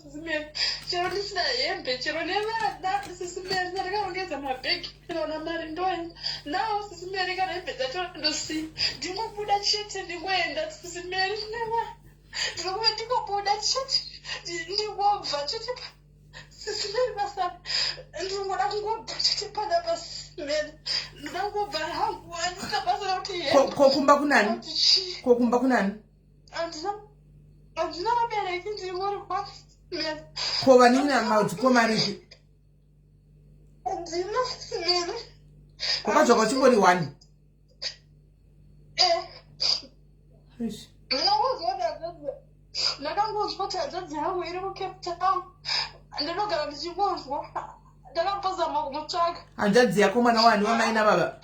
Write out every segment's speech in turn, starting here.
Sisimeri. Chero ndisina hembe, chero nevana Sisimeri, ndakarongedza mabhegi ndikaona mari ndoenda. Now Sisimeri kana hembe dzacho ndosiya. Ndingobuda chete ndingoenda Sisimeri nevana. Ndinokuva ndingobuda chete ndingobva chete Sisimeri basa. Ndinongoda kungobva chete panapa Sisimeri. Ndoda kungobva hangu handisina basa rekuti hembe. Ko kumba kunani? Ko kumba kunani? Handina handina vabereki ndingori kwa Ko vanin'ina madzikoma aripi? Handina mina. Wakadzoka uchingori one? Eh. Ndakangonzwa kuti hanzvadzi yangu iri kuCape Town. Ndinogara ndichingonzwa. Ndakambozama kumutsvaga. Hanzvadzi yako mwana wani wamai nababa?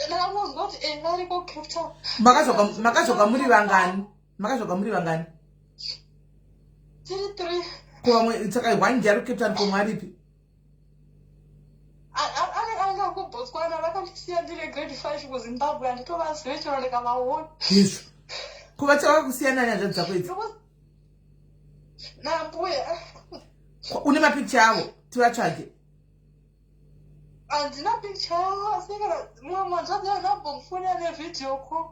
Ndakangonzwa kuti eh variko Cape Town. Makadzoka makadzoka muri vangani? Makadzoka muri vangani? Tiri three. Ko vamwe saka one ndiye ari kuCape Town ko mwe aripi? Anga kuBotswana vakandisiya ndiri grade 5 kuZimbabwe handitovazive chero ndikavaona. Hezvo. Ko vati vakakusiya nani hanzvadzi dzako idzi? Nambuya. Une mapicture avo tivatsvage. Handina picture yavo asi kana mumwe mwanzvadzi anambomufonera nevideo call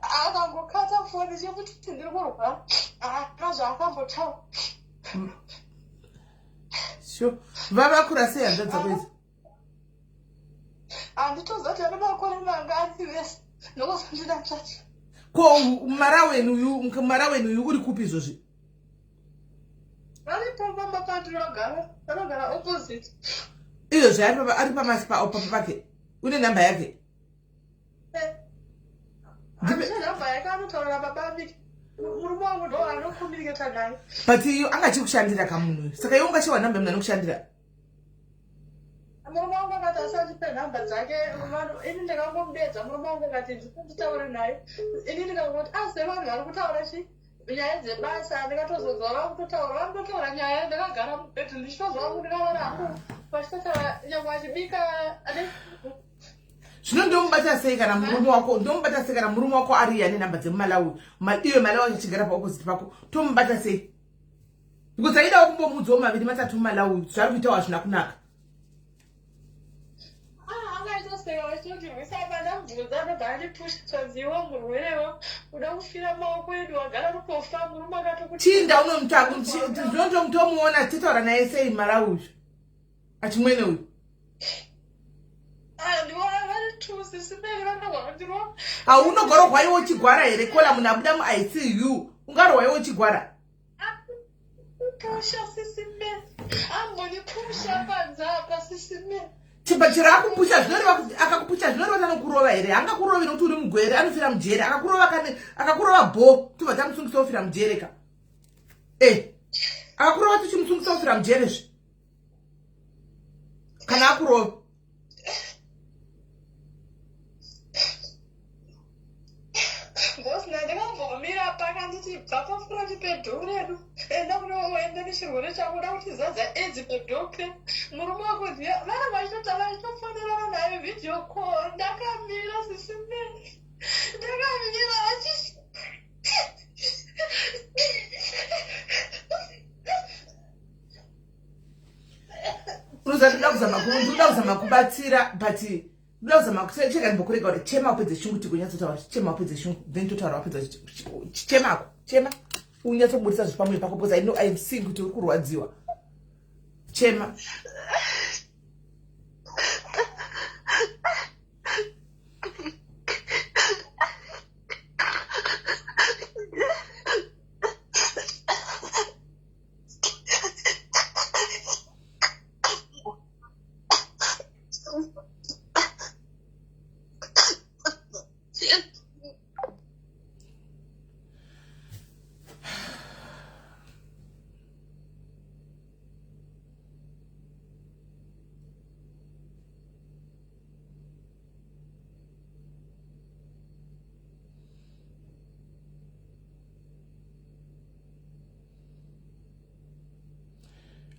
akangokata foni chekuti ndiri kurwara haana zvaakambotaura. Sure. Vavakura sei hanzvadzi dzako idzi? Handitoziva kuti vane makore mangani vese nokuzondida tsvatsva. Ko Maraweni uyu Maraweni uyu uri kupi izvozvi? Varipo pamba pandinogara, vanogara opposite. Izvozvi ari pamasi papa pake. Une nhamba yake? Eh. Handina nhamba yake anotaura nababa Miki. Murume wangu ndo anokomunicata naye. But iyo anga achikushandira kamunhu uyu. Saka iwe ungashawa nhamba yemunhu anokushandira? Murume wangu akati asandipe nhamba dzake. Ini ndakangomudedza murume wangu akati nditaure naye. Ini ndikangoti ah sevanhu vari kutaura chii? Nyaya dzebasa ndikatozonzwa vakutotaura vakutotaura nyaya ndakagara mubed ndichitozwa vangu ndikavara hangu vachitotaura nyangwe vachibika Zvino ndomubata sei kana murume wako ndomubata sei kana murume wako ari iye ane nhamba dzemumalawi iye malawi achigara paopposite pako tomubata sei because aidawo kumbomuudzawo maviri matatu mumalawi zvaari kuitawo hazvina kunaka. Chinda unomutomuona titaura naye sei Malawi uyu achimwene uyu haunogorohwa iwe uchigwara here kola munhu abuda muICU ungarohwa iwe uchigwara Pusha sisi me. Ambonipusha panze apa sisi me. Chibachero akupusha zvinoreva kuti akakupusha zvinoreva kuti anokurova here? Hangakurovi nokuti uri mugwere anofira mujere. Akakurova kane akakurova bho tobva tamusungisa ofira mujere ka. Eh. Akakurova tichimusungisa ofira mujere zve. Kana akurova. Boss ndakambomira pakanditi bva pafront pedhoo redu enda kunoenda nechirwere chako uda kuti zadza aids pedhoo pe murume wako ndiye vana vachitota vachitofonerana naye video call ndakamira sisi ndakamira achi unoziva ndoda kuzama ndoda kuzama kubatsira but ndoda kuzama cheka ndimbokurega kuti chema upedze shungu tigonyatsotaura chema upedze shungu then totaura wapedza chemako chema unyatsoburitsa zviri pamwoyo pako because i know iam seeing kuti uri kurwadziwa chema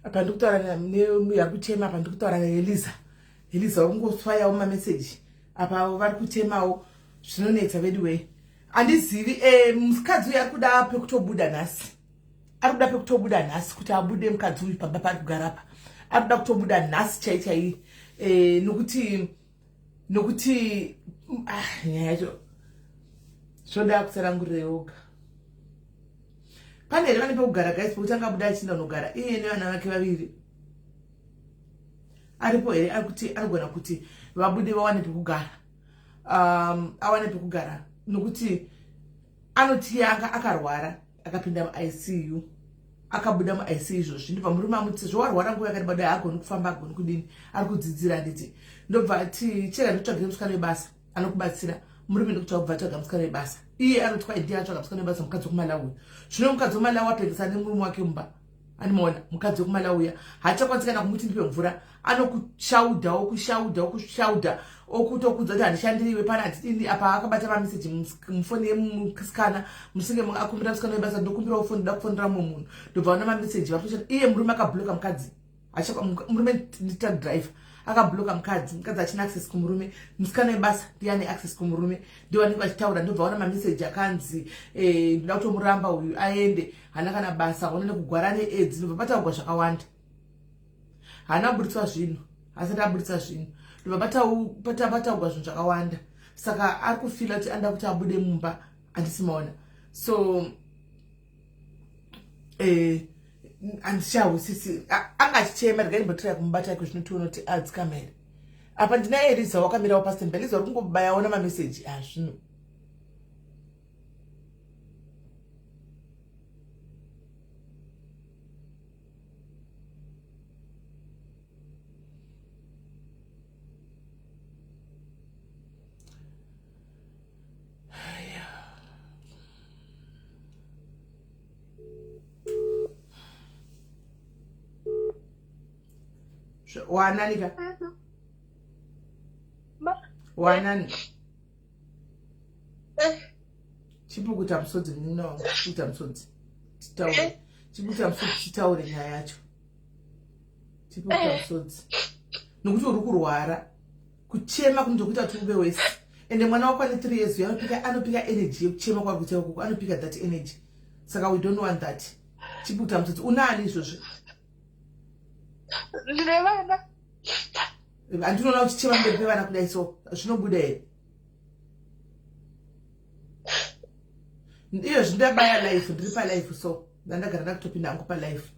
apa ndikutaura nemunhu ari kuchema apa ndikutaura naeliza eliza uri kungoswayawo mameseji apa vari kuchemawo zvinonetsa vedu wee handizivi eh, mukadzi uyo ari kuda pekutobuda nhasi Ari kuda pekutobuda nhasi kuti abude mukadzi uyu pamba paari kugara apa. Ari kuda kutobuda nhasi chai chai eh, nokuti nokuti ah, nyaya yacho zvoda kutsanangurira yoga. Pane here vane pekugara guys pekuti angabuda achiinda kunogara iye nevana vake vaviri? Aripo here ari kuti anogona kuti vabude vawane pekugara? Awane pekugara nokuti anoti anga akarwara akapinda muICU akabuda muICU izvozvi ndobva murume amuti zvowarwara nguva yakareba dai haagoni kufamba agoni kudini ari kudzidzira handiti ndobva ati chera ndotsvagire musikana webasa anokubatsira murume ndokuti wabva atsvaga musikana webasa iye anoti kwai ndiye atsvaga musikana webasa mukadzi wekumalawi zvino mukadzi wemalawi apengesa nemurume wake mumba animaona mukadzi wekumalawi uya haachakwanisi kana kumuti ndipe mvura anokushaudha okushaudha okushaudha okutokudza kuti handishandiriwe pana hatidini apa akabata mameseji mufoni yemusikana musinge akumbira musikana webasa ndokumbirawo foni ndoda kufonera mumwe munhu ndobva ona mameseji vakutoshanda iye murume akabloka mukadzi murume nditruck driver akabloka mukadzi mukadzi achina access kumurume musikana webasa ndiye ane access kumurume ndiwo vanenge vachitaura ndobva ona mameseji akanzi eh, ndoda kutomuramba uyu aende hana kana basa ona nekugwara neaids ndobva pataugwa zvakawanda haana kuburitswa zvinhu asati aburitsa zvinhu ndobva pataugwa zvinhu zvakawanda saka ari kufila kuti anoda kuti abude mumba handisi maona so eh, handichahwisisi anga achichema regai ndimbotiraya kumubata iko zvino tione kuti adzikama here apa ndina eliza wakamirawo pastand eliza uri kungobayawo namameseji azvino Wanani ka? Wanani? Eh. Chipukuta musodzi munin'ina wangu, chipukuta musodzi. Titaure. Eh. Chipukuta musodzi titaure nyaya yacho. Chipukuta eh. musodzi. Nokuti uri kurwara. Kuchema kunotokuita kuti uve wese. Ende mwana wako ane 3 years uyo anopika anopika energy yekuchema kwari kuita ukoko anopika that energy. Saka we don't want that. Chipukuta musodzi. Unaani izvozvi? Ndine vana. Andinoona uchichema mberi pevana kudai so zvinobuda here? Iyo zvindabaya life ndiri palife so ndandagara ndakutopinda hangu palife.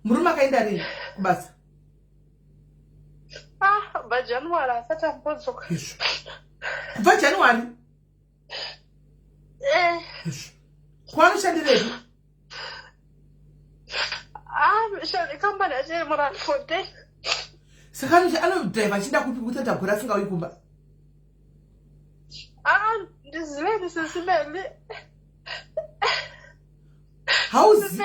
Murume akaenda rini kubasa? Ah, kubva January asati ambodzoka. Izvo. Kubva January? Eh. Izvo. Kwanoshandirepi? Ah, kambani yacho iri muRandfontein. Saka anodrive achienda kupi kutadza gore asingauyi kumba? Ah, ndiziveni sisi Meli. Hauzive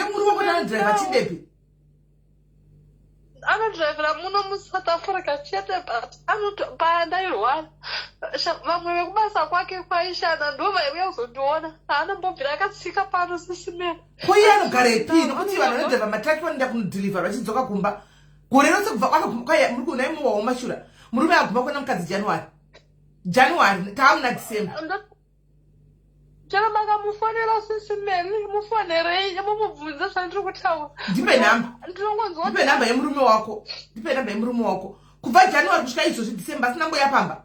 murume wako anodrive achindepi? Anodrivera muno muSouth Africa chete but pandairwara vamwe vekubasa kwake kwaishanda ndo vaiuya kuzondiona haanombobvira akatsika pano sisi Meli. Ko iye anogarepi nokuti vanhu vanodriva matraki vanoenda kunodhilivha vachidzoka kumba gore rose kubva muri kuona imuwawo mashura murume aguma kuona mukadzi January January taamuna December. Chero makamufonera sisi Meli mufonerei mumubvunze zvandiri kutaura. Ndipe namba. Ndinongonzwa. Ndipe namba yemurume wako. Ndipe namba yemurume wako. Kubva January kusvika izvozvi December asina mboya pamba.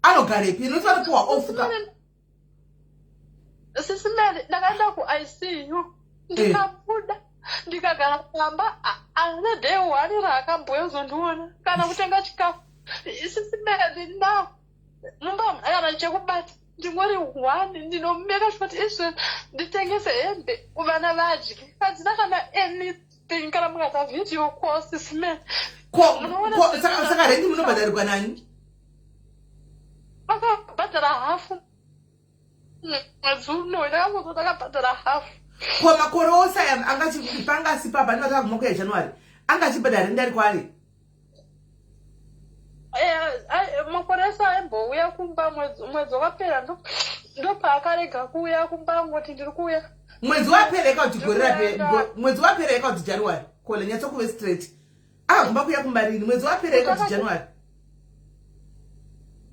Anogarepi? Inoti vanopiwa off ka. Sisi Meli ndakaenda kuICU ndikabuda ndikagara pamba ana day one raakambouya kuzondiona kana kutenga chikafu. Sisi Meli now mumba kana chekubata ndingori one ndinomeka sure kuti izvo nditengese hembe vana vadye handina kana anything kana mukaita video call sisi Meli. Saka rendi munobhadharirwa nani? Vakabhadhara hafu mwedzi uno ndakangozwa ndakabhadhara hafu. Ko makore ose aya angati panga asi papa ndinoti akaguma kuya January anga achibhadhara rendi ari kwaari? Makore ese aimbouya kumba mwedzi wakapera ndopaakarega kuuya kumba angoti ndiri kuuya. Mwedzi wapera eka kuti gore rapera mwedzi wapera eka kuti January kole nyatsokuve straight akaguma kuuya kumba rini mwedzi wapera eka kuti January.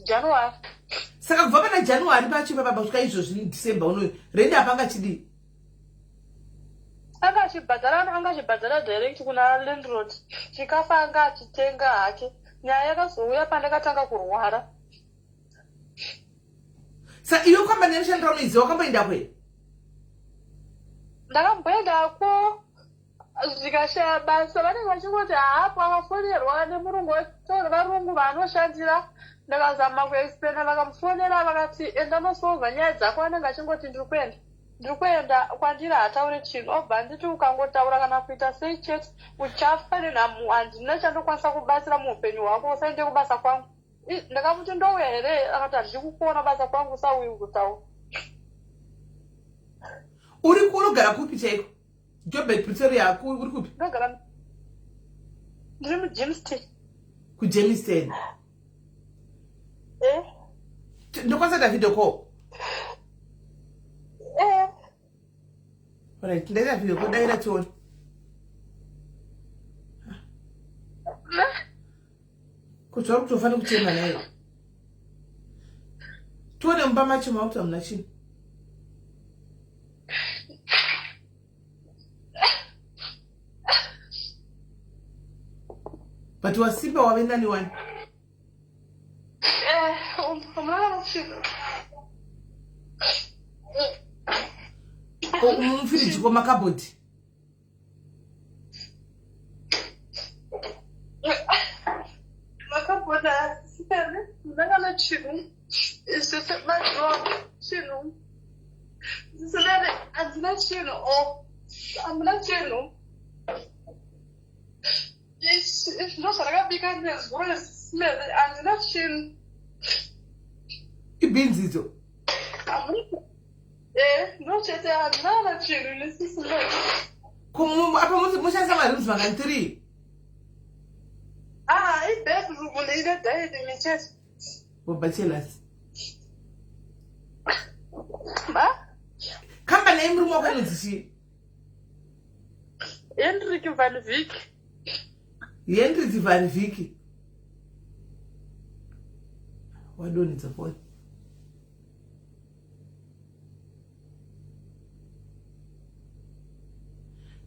January. Saka kubva pana January pacho ipapa kusvika izvozvi December unoyu rendi apanga chidii? Anga achibhadhara anga achibhadhara direct kuna landlord chikafu anga achitenga hake. Nyaya yakazouya pandakatanga kurwara. Sa iwe kwamba nemushandira unoiziva wakamboenda kwe? Ndakamboendako zvikashaya basa vanenge vachingoti haapo akafonerwa nemurungu varungu vaanoshandira ndakazama kuexplaina vakamufonera vakati enda unosolva nyaya dzako anenge achingoti ndiri kuenda ndiri kuenda kwandiri haataure chinhu obva anditi ukangotaura kana kuita sei chete uchafa nenhamo handina chandokwanisa kubatsira muupenyu hwako usaende kubasa kwangu ndakamuti ndouya here akati handidi kukuona basa kwangu usauyi kutaura uri unogara kupi chaiko Joburg Pretoria uri kupi? Ndogara ndiri muJamestown. KuJamestown. Eh. Ndokwanisa kuita video call. Eh. Alright, ndaita video call daira tione. Kuti vari kutofanira kuchema naye. Tione mumba macho makuti hamuna chinhu. But wasimba wave nani wani? Eh, Mufiriji ko makabhodhi? Makabhodhi asisane, ndakana chinhu. Chinhu. Sinene handina chinhu o hamuna chinhu izvi ndo zvandakabika nezuro sinene handina chinhu ibhinzi idzo eh ndo chete handina kana chinhu nesisinene apa mushandisa marooms mangani three ah ibedroom ine dining chete bachelors Ma? Kambani yemurume wako inonzi chii? Hendrik van Vick. Hendrik van Vick. Wadonhedza foni.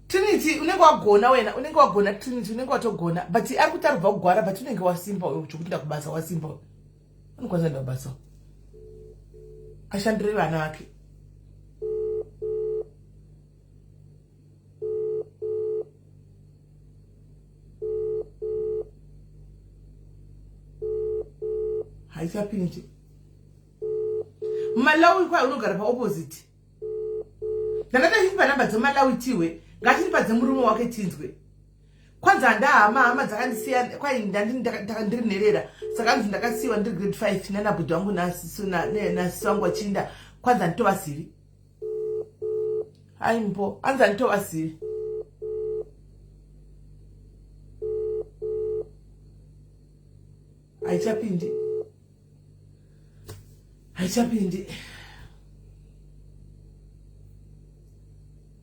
Trinity unenge wagona wena unenge wagona Trinity unenge watogona but ari kuti arikubva kugwara but unenge wasimba uyo chokuti ndakubasa wasimba uyo anokwanisa kuenda kubasa ashandire vana vake haichapindi Malawi kwa unogara pa opposite. Ndanga ndachitipa namba dzemalawi tiwe ngachitipa dzemurume wake tinzwe. Kwanza handahama hama dzakandisiya kwai ndiri nherera saka anzi ndakasiyiwa ndiri grade 5 nana bhudhi wangu nasisi wangu vachinda kwanza handitovazivi. Hai mpo anzi handitovazivi. Haichapindi. Haichapindi.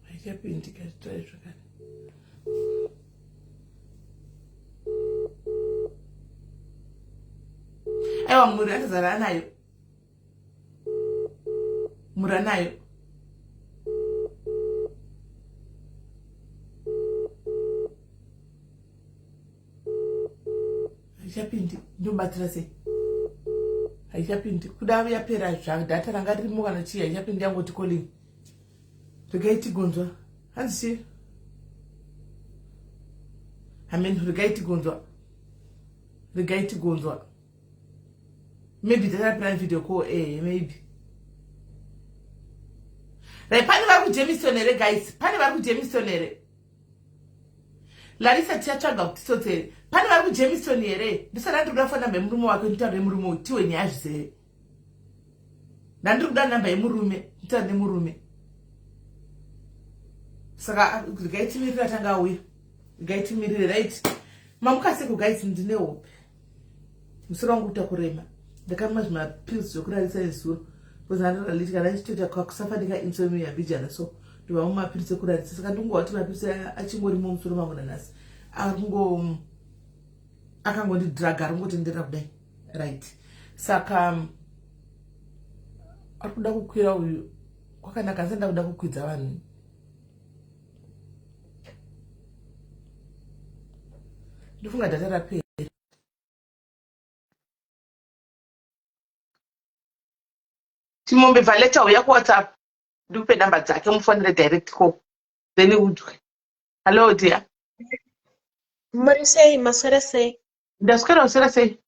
Haichapindi katitrai zvakare. Aiwa mhuri atazara anayo. Mhuri anayo. Haichapindi ndobatira sei? Haichapindi kuda yapera zva data ranga ririmo kana chii haichapindi yangoti calling. Regai tigonzwa. Hanzi chii? Amen regai tigonzwa. Regai tigonzwa. Maybe data rapera video call eh maybe. Right pane vari kuJameson here guys? Pane vari kuJameson here? Larissa tichatsvaga kuti tsotsi here pane vari kuJameson here ndisati ndiri kuda foni namba yemurume wake nditaure nemurume uyu tiwe nyaya zvizere ndandiri kuda namba yemurume nditaure nemurume saka regai timirire atanga auya regai timirire right mamuka seko guys ndine hope musoro wangu kuita kurema ndakamwa zvimapills zvekurarisa nezuro because andiraliti kana ndichitoita kakusafa ndikainsomnia mbijana so ndovamwe mapills ekurarisa saka ndingowa kuti mapills achingorimo musoro mangu nanhasi arikungo akangondidraga aringotenderera kudai right saka um, Ari kuda kukwira uyu kwakanaka, asi ndakuda kukwidza vanhu. Ndofunga data rapera. Chimombe Valeta, uya kuWhatsApp, ndikupe namba dzake, mufonere direct call, then udwe. Hello dear. Muri sei? Maswera sei? Ndaswera, uswera sei?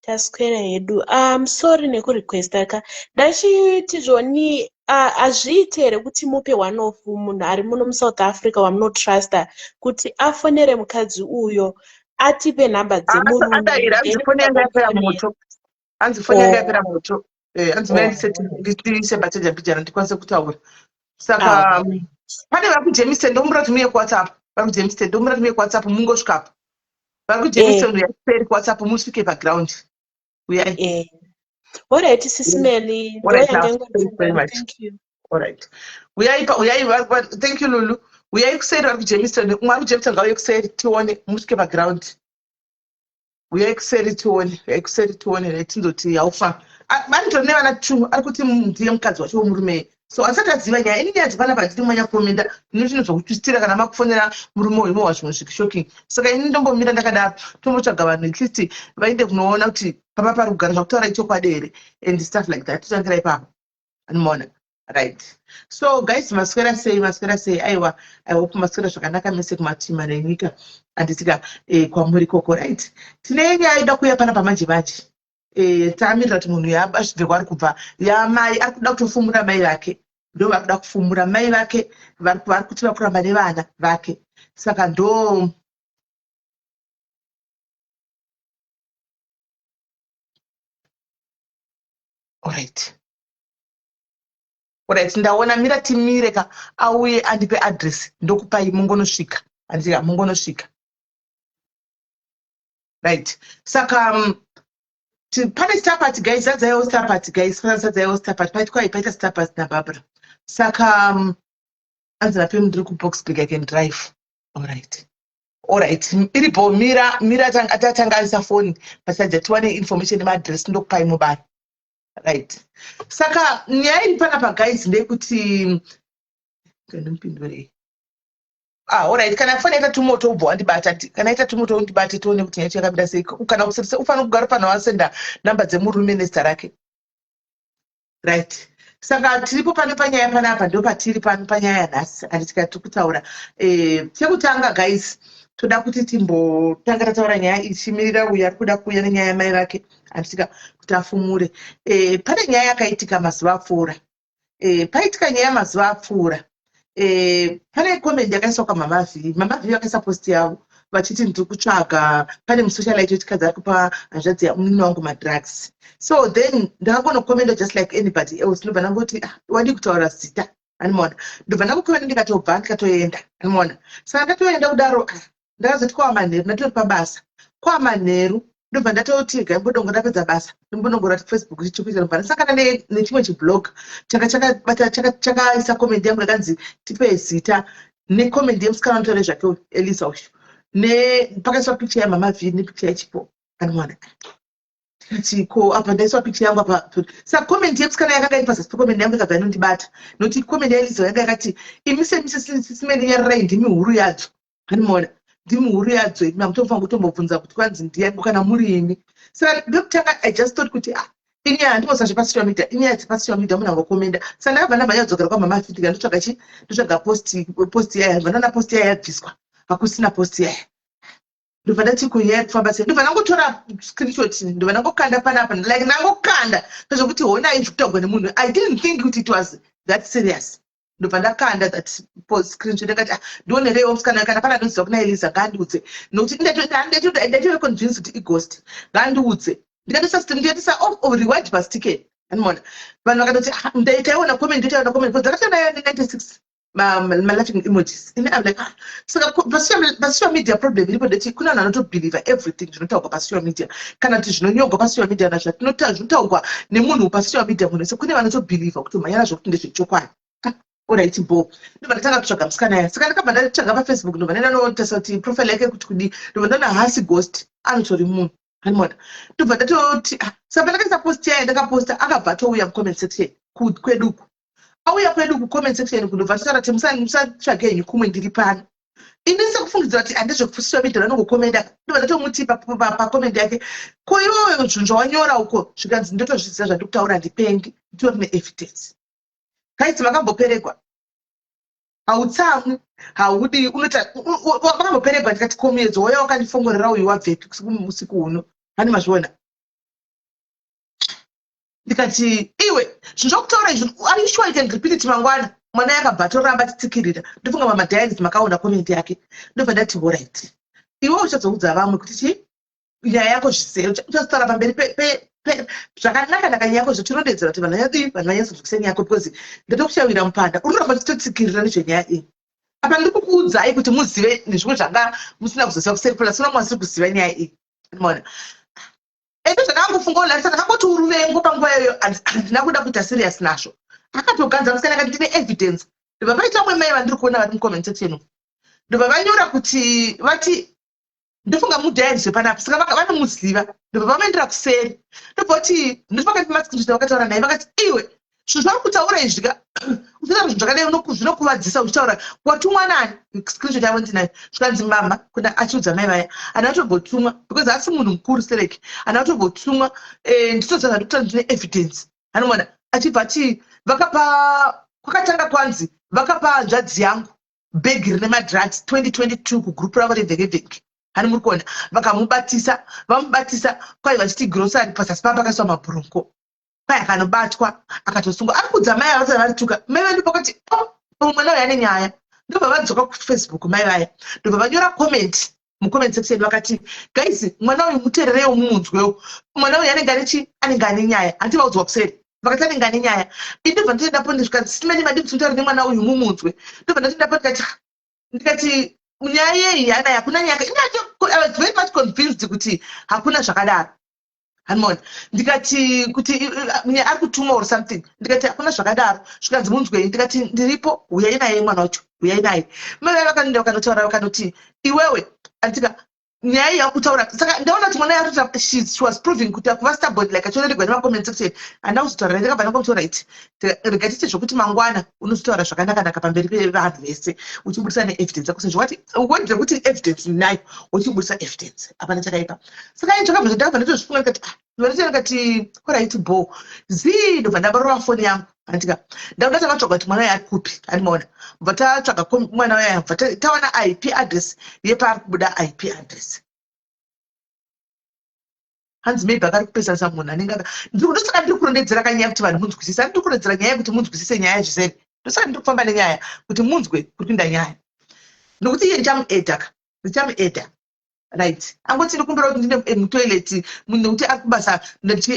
Taswera hedu. Sorry nekurequesta ka. Ndachiti zvoni hazviiti here kuti mupe one of munhu ari muno muSouth Africa wamunotrusta kuti afonere mukadzi uyo, atipe nhamba dzemurume? Adaira, hanzi foni yanga yapera moto, hanzi foni yanga yapera moto. Hanzi mai nditiise pachaja mbijana ndikwanise kutaura. Saka pane vari kuJamestown, ndomura kuti muye kuWhatsApp. Vari kuJamestown, ndomura kuti muye kuWhatsApp, mungosvikapo. Vari kuJamestown, uyai kuWhatsApp, musvike paground, uyai. Alright, Sisi Melly. Alright, love. Thank you very much. Thank you. Alright, uyai pa uyai. Thank you, Lulu. Uyai kuseri, vari kuJamestown. Umwe ari kuJamestown ngauye kuseri tione, musvike paground. Uyai kuseri tione, uyai kuseri tione. Right, tindoti haufa vanitori nevana two. Ari kuti ndiye mukadzi wacho wemurume, so asati aziva nyaya. Ini nyaya dzepanapa handidi kumanya kukomenda, ndino chinhu zvokutwistira. Kana makufonera murume uyu, mowa zvimwe zvishocking. Saka ini ndombomira ndakadaro, tombotsvaga vanhu, at least vaende kunoona kuti papa pari kugara zvakutaura ichokwadi here and stuff like that. Totangira ipapo, anomaona. Right, so guys, maswera sei? Maswera sei? Aiwa, I hope maswera zvakanaka mese kumatima nenyika, handitika kwamuri koko. Right, tine nyaya ida kuuya panapa manje manje. Tamirira kuti munhu yaasvibve kwaari kubva, yamai ari kuda kutofumura mai vake. Ndo vari kuda kufumura mai vake, vari kuti vakuramba nevana vake. Saka ndo alright, ndaona. Mira, timire ka, auye andipe address, ndokupai mungonosvika, handitika mungonosvika. Right, saka pane star guys, zadzaiwo star guys, zadzaiwo star. Paitwa, paita star naBarbara. Saka anzi napem, ndiri kuBoksburg, I can drive. Alright, iripo. Mira, mira, atatanga aisa foni pachaja, tiwane information nemaadress, ndokupai mubani. Right, saka nyaya iri panapa guys ndeyekuti ndimupindurei. Ah, alright, kana foni yaita tumoto ubva wandibata. Kana yaita tumoto undibate, tione kuti nyaya yacho yakamira sei. Kana ufanira kugara pano wasenda namba dzemurume nezita rake. Right, saka tiripo pano panyaya panapa, ndo patiri pano panyaya yanhasi, handitika tiri kutaura. Chekutanga guys, toda kuti timbotanga tataura nyaya ichimirira uyo ari kuda kuuya nenyaya yamai vake, handitika kuti afumure. Pane nyaya yakaitika mazuva apfuura. Paitika nyaya mazuva apfuura, pane comment yakaiswa kwaMama V. Mama V vakaisa post yavo vachiti, "Ndiri kutsvaga, pane musocialite wechikadzi ari kupa hanzvadzi yamunini wangu madrugs." So then ndakangonokomenda just like anybody else, ndobva ndangoti, "Ah, wadii kutaura zita?" Animona, ndobva ndangokomenda, ndikatobva ndikatoenda. Animona, saka ndatoenda kudaro, ah, ndakazoti kwamanheru, ndatori pabasa kwamanheru, ndobva ndatoti gaimbodongo, ndapedza basa ndimbonongora kuti Facebook chichikuita. Ndobva ndasangana nechimwe chiblog changa chakabata, chakaisa comment yangu yakanzi, "Tipe zita," necomment yemusikana anotaura zvake Elisa uyu, pakaiswa picture yaMama V nepicture yechipo. Animona, tikati ko apa ndaiswa picture yangu apa. Saka comment yemusikana yakanga iri pazasi pecomment yangu ikabva inondibata, nokuti comment yaElisa yanga yakati, "Imi semisisi nyararai, ndimi huru yadzo." Animona, "Ndimi huru yadzo imi, hamutofanira kutombobvunza kuti kwanzi ndiyani kana muri imi." Saka ndokutanga I just thought kuti, ah, inyaya handimosa zvepasocial media, inyaya dzepasocial media, munhu angokomenda. Saka ndakabva ndabva nyadzokera kwamama Fitika, ndotsvaga chi ndotsvaga post yaya, ndobva ndaona post yaya yabviswa, hakusina post yaya. Ndobva ndati, "Ko nyaya kufamba sei?" Ndobva ndangotora screenshot, ndobva ndangokanda panapa, like ndangokanda sezvokuti honai zviri nemunhu. I didn't think kuti it was that serious. Ndobva ndakanda that screenshot, ndakati, "Ah, ndionereiwo musikana, kana pana anoziva kuna Eliza ngaandiudze," nokuti ndatove convince kuti ighost. Ngaandiudze. Ndikatoisa reward pasticken. Animona, vanhu vakatoti, "Ah, taiona comment, taiona comment," because ndakatona 96 malaughing emojis. Ini I'm like, ah. Saka pasocial media problem iripo ndeti kune vanhu vanotobelieva everything zvinotaurwa pasocial media, kana kuti zvinonyorwa pasocial media, kana zvinotaurwa nemunhu pasocial media. Munhu wese, kune vanotobelieva kuti mhanya nazvo kuti ndezvechokwadi. Alright, bo ndobva ndatanga kutsvaga musikana ya. Saka ndakabva ndatsvaga paFacebook, ndobva ndaenda notarisa kuti profile yake kuti kudii, ndobva ndaona haasi ghost, anotori munhu. Hanimona, ndobva ndatoti, ah, saka pandakaisa post yaye, ndakaposta, akabva atouya mucomment section kweduku. Auya kwedu kucomment section, kundobva tataura kuti musatsvage henyu kumwe, ndiri pano. Ini sekufungidzira kuti handezvekufusiswa media, vanongokomenda. Ndobva ndatomuti pacomment yake, "Ko iwewe, zvinhu zvawanyora uko?" Zvikanzi, "Ndotozviziva zvandiri kutaura, handipengi, nditori neevidence." Kaiti makamboperegwa, hautsamwi, haudi, unoita makamboperegwa. Ndikati, "Komuedzo wauya wakandifongorera uyu wabvepi usiku huno?" Hani mazviona? Ndikati, "Iwe, zvinhu zvakutaura izvi, are you sure you can repeat it mangwana?" Mwana yakabva atoramba achitsikirira. Ndofunga mamadiaries makaona comment yake. Ndobva ndati, "Alright, iwe uchazoudza vamwe kuti chi nyaya yako zvisei, uchazotaura pamberi zvakanaka-naka nyaya yako zvotirondedzera kuti vanhu vanyadii, vanhu vanyatsonzwisisa nyaya yako, because ndatokushawira mupanda, uri kuramba uchitotsikirira nezvenyaya iyi. Apa ndiri kukuudzai kuti muzive nezvimwe zvanga musina kuzoziva kuseri plus una mwasiri kuziva nyaya iyi." Maona? Ende zvakangofungawo larisa, ndakangoti uruvengo panguva iyoyo, handina kuda kuita serious nazvo. Akatoganza musikana, akati, "Ndine evidence." Ndobva paita umwe mai vandiri kuona vari mucomment section, ndobva vanyora kuti vati, ndofunga mudiaries panapa, saka vanomuziva. Ndobva vamaendera kuseri, ndobva kuti ndopakati mascreenshot, vakataura naye, vakati, "Iwe, zvinhu zvauri kutaura izvi ka, uchitaura zvinhu zvakadai zvinokuvadzisa, uchitaura watumwa nani?" Screenshot yavo ndinayo. Zvikanzi, "Mama," kuna achiudza mai vaya, "handina kutombotumwa, because asi munhu mukuru sereki, handina kutombotumwa. Nditoziva zvandikutaura, ndine evidence." Anomona achibva ati vakapa, kwakatanga kwanzi vakapa hanzvadzi yangu bhegi rine madrugs 2022 kugroup ravo revhekevheke. Hani muri kuona? Vakamubatisa, vamubatisa kwai vachiti grocery, pazasi paa pakaiswa mabhurongo. Kwai akanobatwa, akatosungwa. Ari kudza mai avasati varituka mai vandu pakati, "Oh, mwana uyu ane nyaya." Ndobva vadzoka kuFacebook mai vaya, ndobva vanyora comment mucomment section, vakati, "Guys, mwana uyu muteererewo, mumunzwewo. Mwana uyu anenge ane chi, anenge ane nyaya." Handiti vaudzwa kuseri, vakati anenge ane nyaya. Indobva nditoendapo, ndisvika simeni, "Madi kuti mutaure nemwana uyu, mumunzwe." Ndobva ndatoendapo, ndikati, "Nyaya yeyi yanayo, hakuna nyaya." I was very much convinced kuti hakuna zvakadaro. Hanimona? Ndikati kuti ari kutumwa or something. Ndikati, "Hakuna zvakadaro." Zvikanzi, "Munzwei." Ndikati, "Ndiripo, uyai naye mwana wacho, uyai naye." Mai vaya vakanoenda, vakanotaura, vakanoti, "Iwewe, andika nyaya yakutaura." Saka ndaona kuti mwana yakuti she was proving kuti akuva stubborn, like achioneregwa nemacomment section. Handina kuzotaura, ndakabva ndangomutaura iti, "Rega tiite zvokuti mangwana unozotaura zvakanaka-naka pamberi pevanhu vese, uchibudisa neevidence yako, sezvo wati wendere kuti evidence nayo, uchibudisa evidence, hapana chakaipa." Saka ini zvakabva, ndakabva ndatozvifunga, ndikati, "Ah," ndikati, "Alright, bo zii." Ndobva ndabarora foni yangu, andika ndakuda takatsvaga kuti mwana uyu ari kupi. Andimaona? Bva tatsvaga mwana uya, bva tawana IP address yepaari kubuda. IP address, hanzi maybe akari kupesanisa munhu anenge aka. Ndosaka ndiri kurondedzera kanyaya kuti vanhu munzwisise. Ndiri kurondedzera nyaya yekuti munzwisise nyaya zviseri. Ndosaka ndiri kufamba nenyaya kuti munzwe kupinda nyaya, nokuti iye ndichamuedha ka, ndichamuedha. Right, angoti, "Ndikumbira kuti ndine mutoilet," nekuti ari kubasa.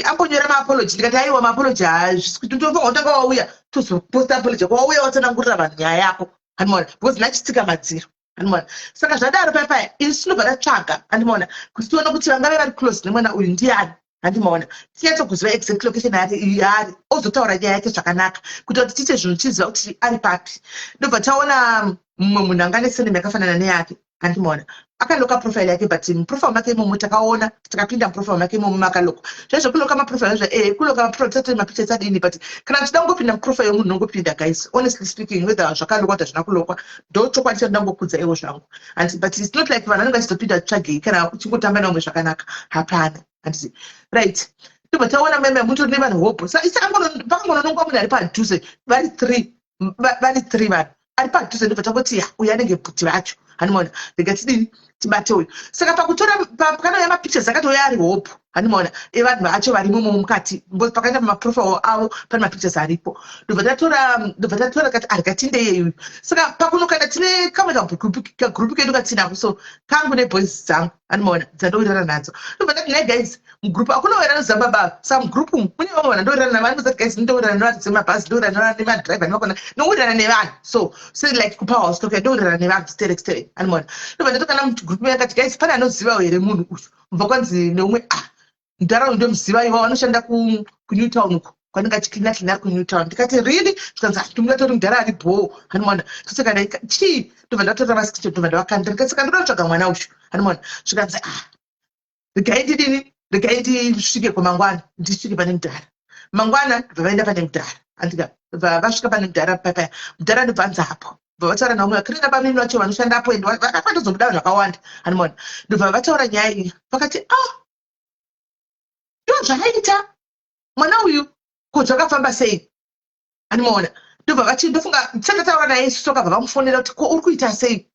Ambonyora maapology. Ndikati, "Aiwa, maapology hazvisi kuti ndofanira kutanga wauya, tozoposta apology yako, wauya watsanangurira vanhu nyaya yako." Handimaona? Because nachitsika madziro. Handimaona? Saka zvadaro, paya isu tinobva tatsvaga, handimaona, kuti tione kuti vangave vari close nemwana uyu ndiani. Handimaona? Tinyatsokuziva exact location yake yaari, ozotaura nyaya yake zvakanaka, kuita kuti tiite zvinhu tiziva kuti ari papi. Ndobva taona mumwe munhu anga nesurname yakafanana neyake. Handimaona? Akaloka profile yake, but muprofile make imomo takaona, takapinda muprofile make imomo, makalokwa. Zvaizvo kuloka maprofile zva kuloka maprofile tisati mapictures adini, but kana tichida kungopinda muprofile yomunhu, unongopinda. Guys, honestly speaking, whether zvakalokwa kuti hazvina kulokwa, ndo chokwadi chandinoda kungokudza iwo zvangu. And but it's not like vanhu vanenge vachizopinda tsvagei. Kana uchingotamba nevamwe zvakanaka, hapana, handiti? Right, ndobva taona meme mutori nevanhu hobho. Sa pakangononongwa munhu ari padhuze, vari three, vari three vanhu ari padhuze. Ndobva tangoti, "Ya, uyu anenge bhuti vacho." Handimaona? Rega tidini, tibate uyu. Saka pakutora, pakanouya mapictures akatouya ari hope, handimaona, evanhu vacho varimo mukati, pakaenda pamaprofile avo pane mapictures aripo. Ndobva tatora, ndobva tatora, kati arega tindeye. Saka pakunokanda, tine kamwe kagroup kedu katinako, so kangu neboys dzangu, handimaona, dzandowirirana nadzo. Ndobva ndati, "Nhai guys, mugroup hakuna wera anoziva baba." Saka mugroup umu mune vamwe vanhu ndowirirana navo, vanozati, "Guys, ndowirirana nevanhu dzemabhazi, ndowirirana nemadhiraivha nemakona, nowirirana nevanhu." So like kupower house toka, ndowirirana nevanhu sterek sterek. Handimaona? Ndobva ndatokana mugroup yakati, "Guys, pane anozivawo here munhu uyu?" Mubva kwanzi neumwe, "Ah, ndaraunda ndomuziva, ivo vanoshanda kuNewtown uko kwanenge achicleana cleana ari kuNewtown." Ndikati, "Really?" Zvikanzi, "Ndingatori mudhara ari bhoo." Handimaona? Toseka chii? Ndobva ndatora mascreenshot, ndobva ndavakandira. Ndikati, "Saka ndoda kutsvaga mwana uyu." Handimaona? Zvikanzi, "Ah, regai ndidini." Regai ndisvike kwamangwana, ndisvike pane mudhara mangwana. Bva vaenda pane mudhara, andika bva vasvika pane mudhara papaya. Mudhara ndobva anzi apo, bva vataura naumwe vakrina bamini vacho vanoshandapo, ende vakafandozobuda vanhu vakawanda, hanimona. Ndobva vataura nyaya iyi, vakati, "Ah, ndo zvaaita mwana uyu, ko zvakafamba sei?" Hanimona. Ndobva vati, ndofunga tisati naye isusu, tokabva vamufonera kuti, "Ko uri kuita sei?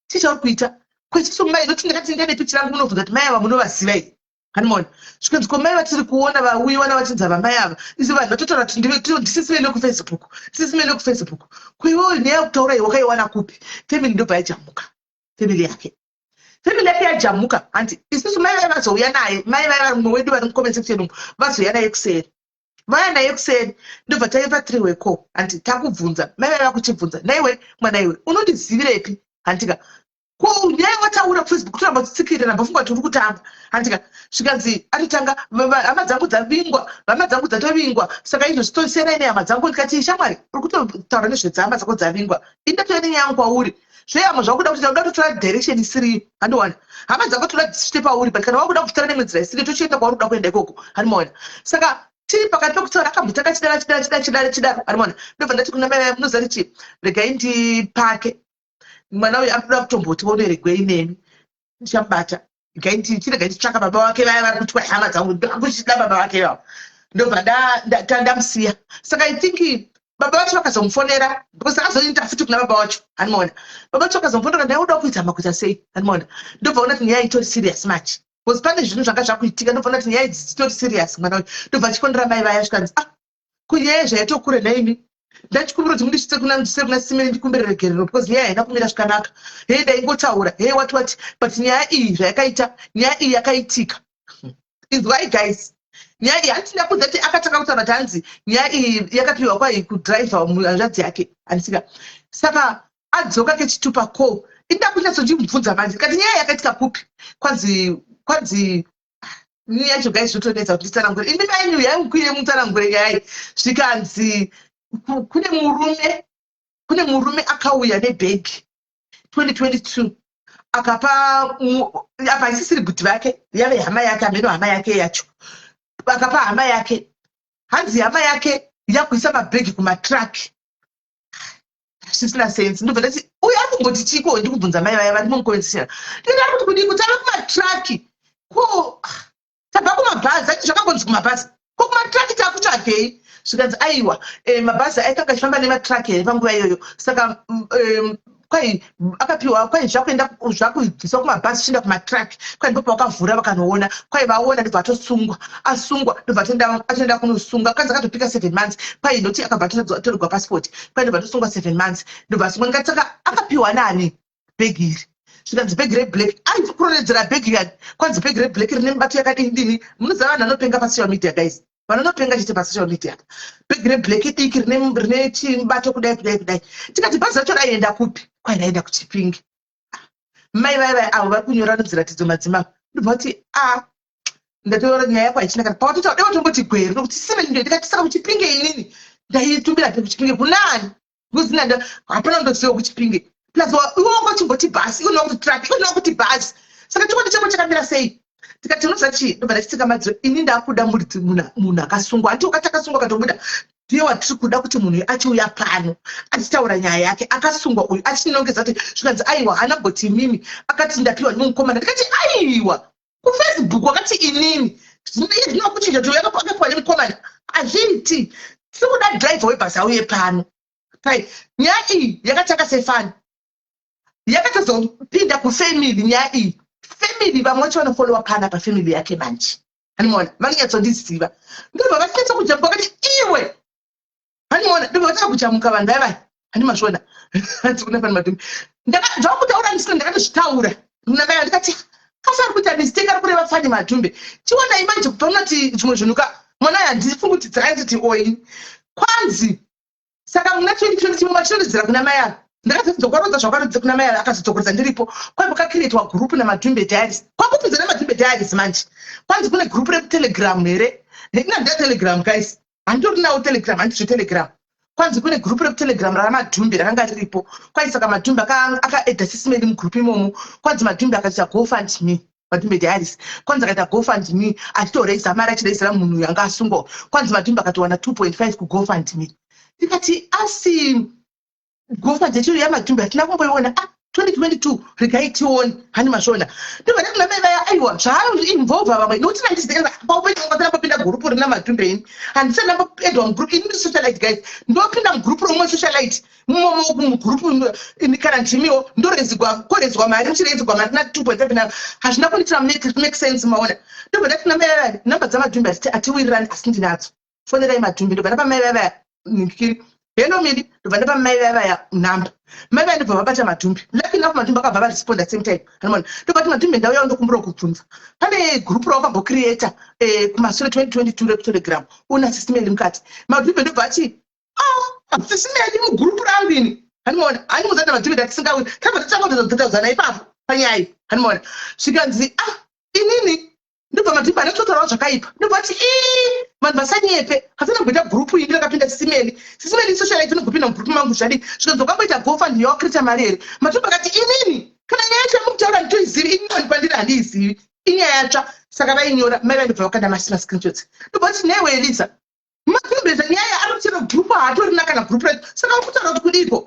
Chii chauri kuita kwesisu mai?" Noti ndakati ndane pichi rangu, munobvunza kuti mai ava munovaziva here? Hanimona. Zvikanzi, "Ko mai vatiri kuona vauyiwa navachinzi ava mai ava isi vanhu vatotaura kuti ndisisi vene kuFacebook, sisi vene kuFacebook. Kuiwewo nyaya yekutaura iyi wakaiwana kupi?" Family ndobva yajamuka, family yake, family yake yajamuka. Handi isusu mai vai vazouya naye, mai vai vari mumwe wedu vari mucomment section umu, vazouya naye kuseri, vaya naye kuseri. Ndobva taipa three way call. Handi takubvunza mai vai, vakuchibvunza, "Naiwe mwana iwe, unondizivirepi?" Handika, "Ko nyaya wataura kuFacebook, kutoramba uchitsikirira, mbofunga kuti uri kutamba." Handika, zvikanzi atotanga, "Hama dzangu dzavingwa, hama dzangu dzatovingwa, saka izvo zvitosiyanai nehama dzangu." Ndikati, "Shamwari, uri kutotaura nezvedzahama dzako dzavingwa, indatouya nenyaya yangu kwauri. Zvehama zvakuda kuti uda kutotora direction isiriyo, handiwana. Hama dzako toda dzisvite pauri, but kana wakuda kutora nemwe nzira isiriyo, tochienda kwauri kuda kuenda ikoko." Handimaona. Saka tiri pakati pekutaura, akambotanga chidaro, chidaro, chidaro, chidaro, chidaro, handimaona. Ndobva ndati kuna mai, "Munoziva kuti regai ndipake mwana uyu, akuda kutomboti oneregwei nemi, ndichamubata. Chirega nditsvaka baba vake vaya vari kuti hama dzangu, ndakuchida baba vake vavo." Ndobva ndamusiya. Saka I think baba vacho vakazomufonera, because akazoita futi kuna baba vacho, handimaona. Baba vacho vakazomufonera, "Ndauda kuita makuita sei?" Handimaona. Ndobva ona kuti nyaya itori serious much, because pane zvinhu zvanga zvakuitika. Ndobva ona kuti nyaya idzi dzitori serious. Mwana uyu ndobva achifonera mai vaya, zvikanzi, "Ah, kunyaya zvaitokure naimi, ndachikumbira kuti mundisvitse kuna, ndise kuna Simene, ndikumbire regerero, because nyaya haina kumira zvakanaka. Hei, ndaingotaura, hei, wati wati, but nyaya iyi zvayakaita, nyaya iyi yakaitika." Inzwai guys, nyaya iyi handina kudza kuti akatanga kutaura kuti hanzi nyaya iyi yakapiwa kwai kudhiraivha hanzvadzi yake, handisika. Saka adzoka kechitupa ko inda kunyatsondimubvunza manje, ndikati, "Nyaya yakaitika kupi?" Kwanzi nyaya yacho, guys, zvotonetsa kuti nditsanangure. Imi mainyu yangukwire mutsanangure nyaya iyi. Zvikanzi kune murume akauya nebhegi 2022, akapa apa isisiri bhuti vake, yave hama yake, hameno hama yake yacho. Akapa hama yake, hanzi hama yake yakuisa mabhegi kumatraki. Zvisina sense. Ndobva ndati, "Uyu ari kumboti chiko?" Ndikubvunza mai vaya vari mumucomment, ndikati, "Ari kuti kudii kuti ave kumatraki? Ko tabva kumabhazi, ati zvakambonzi kumabhazi, ko kumatraki takutsvagei?" Zvikanzi, "Aiwa, mabhazi aikanga achifamba nematraki here panguva iyoyo? Saka kwai akapiwa, kwai zvakuenda, zvakubviswa kumabhazi chienda kumatraki. Kwai ndipo pavakavhura vakanoona, kwai vaona, ndobva atosungwa. Asungwa, ndobva atoenda kunosunga. Kwanzi akatopika 7 months. Kwai ndoti akabva atorerwa passport, kwai ndobva atosungwa 7 months, ndobva asungwa." Ndikati, "Saka akapiwa nani bhegi iri?" Zvikanzi, "Bhegi reblack." Aikurondedzera bhegi yani, kwanzi bhegi reblack rine mibato yakadini dini. Munoziva vanhu vanopenga pasocial media, guys, vanonopenga chete pasocial media. Bhegi reblack diki rine chimubato kudai, kudai, kudai. Tikati, "Bhazi racho raienda kupi?" Kwai raenda kuChipingi. Mai vai vai avo vari kunyora nozviratidzo madzimama. Ndobva kuti, "A, ndatoora nyaya yako haichina kana pawatotaura, dai watomboti Gweru, nokuti sime ndo." Ndikati, "Saka kuChipinge inini ndaitumbira kuChipinge kunani? Because hapana ndoziva kuChipinge. Plus iwe wanga uchimboti bhasi, iwe kuti truck, iwe kuti bhasi, saka chokwadi chako chakamira sei?" Tikati, "Unoziva chii?" Ndobva ndachitsika madziro. "Ini ndakuda muridzi, munhu akasungwa. Handi wakati akasungwa akatobuda, ndiye watiri kuda kuti munhu uyu achiuya pano achitaura nyaya yake. Akasungwa uyu achinongedza kuti." Zvikanzi, "Aiwa, haana kumboti imimi, akati ndapiwa nemukomana." Ndikati, "Aiwa, kuFacebook wakati inini, zvinokuchinja kuti yakapiwa nemukomana, hazviiti. Tiri kuda dhiraivha webhasi auye pano." Tai nyaya iyi yakatanga sefani, yakatozopinda kufamily nyaya iyi. Family vamwe vacho vanofollowa pana pafamily yake manje, hanimona, vanonyatsondiziva. Ndobva vachinatsa kujamuka vakati, "Iwe," hanimona. Ndobva vatanga kujamuka vanhu vaya vaya, handimazviona. Hanzi kuna Fani Madhumi, zvakutaura ndisina, ndakatozvitaura kuna mai. Ndikati, "Kasi ari kuita mistake, ari kureva Fani Madhumbe. Chionai manje kubva munoti zvimwe zvinhu ka mwana uyu, handifungi kuti dzakanyatoti oini." Kwanzi saka muna 2020 chimwe vachirondedzera kuna mai ava, ndakazodzokorodza zvakarodza kuna mai ava, akazodzokorodza ndiripo. Kwai kwakacreatwa gurupu naMadhumbe Diaries, kwakupinza naMadhumbe Diaries manje. Kwanzi kune gurupu rekuTelegram here? Ina Telegram, guys, handitorinawo Telegram, handizvo Telegram. Kwanzi kune gurupu rekuTelegram raMadhumbe rakanga riripo. Kwai saka Madhumbe akaadda Sisimeni mugurupu imomo. Kwanzi Madhumbe akaita GoFund Me. Madhumbe Diaries, kwanzi akaita GoFundMe achitoraisa mari, achiraisira munhu yanga asungwa. Kwanzi Madhumbe akatowana 2.5 kuGoFundMe. Ndikati, asi GoFund yacho yaMadhumbe hatina kumboiona. Ah, 2022, regai tione. Hani mazviona? Ndobva ndati namai vaya, aiwa, zvaainvolva vamwe, nokuti nandizitenza paupenyu wangu ndambopinda gurupu rina Madhumbe. Ini handisati ndamboendwa mugroup. Ini ndi socialite, guys. Ndopinda mugroup romwe socialite mugurupu kana ndimiwo ndorezigwa, korezwa mari, muchirezigwa mari na 2.7 na hazvina kundiitira make sense. Maona? Ndobva ndati namai vaya, namba dzaMadhumbe hatiwirirani, asi ndinadzo, fonerai Madhumbe. Ndobva ndapa mai vaya nikiri, "Hello Miri." Ndobva ndapa mai vaya nhamba. Mai vaya ndobva vabata Madhumbe. Lucky enough, Madhumbe akabva varesponda same time. Anoona, ndobva ti, "Madhumbe, ndauya ndokumbura kubvunza, pane gurupu rawakambocreata kumasure 2022 rekuTelegram, una Sisi Meli mukati." Madhumbe ndobva ati, "Ah, Sisi Meli mugurupu rangu ini?" Handimaona? Handimuzati Madhumbe ndatisingawi, tabva tatanga ipapo panyaya iyi. Handimaona? Zvikanzi, "Ah, inini?" Ndobva Madhumbe anototaurawo zvakaipa. Ndobva ati, "Ii, vanhu vasanyepe, hasina kumboita gurupu ini rakapinda Sisi Meli. Sisi Meli socialite, inogopinda mugurupu mangu zvadii?" Zvikanzi, "Wakamboita GoFund yawakirita mari here?" Madhumbe akati, "Inini kana nyaya yacho yamukutaura nditoizivi. Ini pandiri handiizivi, inyaya yatsva." Saka vainyora mai vaindobva vakanda mascreenshots. Ndobva kuti, "Newe Eliza, Madhumbeza nyaya ari kuchero gurupu haatorina kana gurupu racho. Saka uri kutaura kuti kudiko?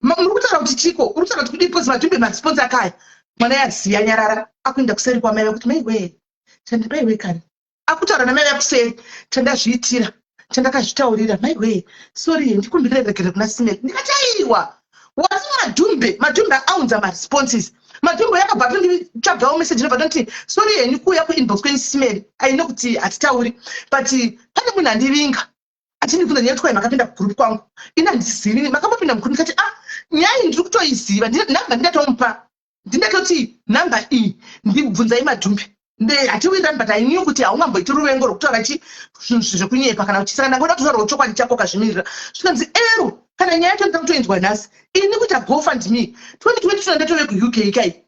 Muri kutaura kuti chiko? Uri kutaura kuti kudiko?" Because Madhumbe maresponse akaya, mwana yaziya nyarara, akuenda kuseri kwamai vakuti, "Maiwe, chandipaiwe kani." Akutaura namai vakuseri, "Chandazviitira, chandakazvitaurira, maiwe, sorry, ndikumbirire regere kuna Simeli." Ndikati, "Aiwa, wati Madhumbe." Madhumbe aunza maresponses. Madhumbe yakabva atonditsvagawo message, inobva tonditi, "Sorry henyu kuuya kuinbox kwenyu, Simeli. Aine kuti hatitauri, but pane munhu andivinga achindibvunza nyaya yekuti makapinda kugroup kwangu. Ini handizivi makambopinda mugroup." Ndikati, "Ah, nyaya iyi ndiri kutoiziva. Nhamba ndingatomupa, ndingatoti nhamba iyi ndibvunzai Madhumbe. Hatiwirirani, but I knew kuti haungamboiti ruvengo rwokutaura chi zvinhu zvekunyepa kana kuti, saka ndangoda kutotaurawo chokwadi chako kazvimirira." Zvikanzi, "Ero kana nyaya yacho ndida kutoinzwa nhasi. Ini kuita GoFundMe 2022 ndatove kuUK kai."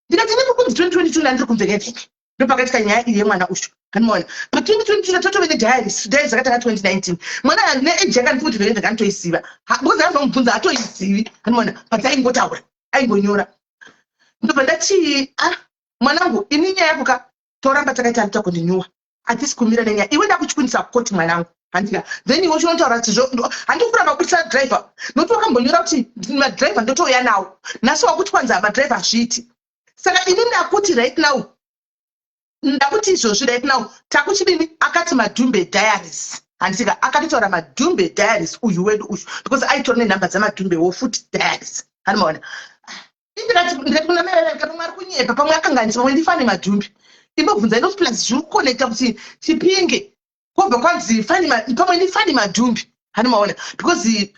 Ndikati, "Ini kunzi 2022 ndandiri kumvekevheke, ndopakaitika nyaya iyi yemwana uyu. Handimaona pa2022 tatove nediaries, diaries akatanga 2019. Mwana neage yake, ndikuti vhekevheke anotoiziva, because azomubvunza hatoizivi. Handimaona? But aingotaura, aingonyora." Ndobva ndati, "Ah, mwanangu, ini nyaya yako ka toramba takaita ritakondinyuwa, hatisi kumira nenyaya. Iwe ndakuchikwindisa kukoti, mwanangu, handika? Then iwe chinotaura kuti handi kuramba kubudisa driver, nokuti wakambonyora kuti madriver ndotouya nawo. Nhasi wakuti kwanza madriver hazviiti. Saka ini ndakuti right now, ndakuti izvozvi right now takuchidini?" Akati Madhumbe Diaries, handika? Akatotaura Madhumbe Diaries uyu wedu uyu, because aitori nenhamba dzaMadhumbewo futi Diaries. Handimaona? Ndikati kuna mai, pamwe ari kunyepa, pamwe akanganisa, pamwe ndifane Madhumbe. Imbobvunza inoti plus zviri kuconnecta kuti Chipinge kwobva kwanzi pamwe ndifani Madhumbe. Handimaona? Because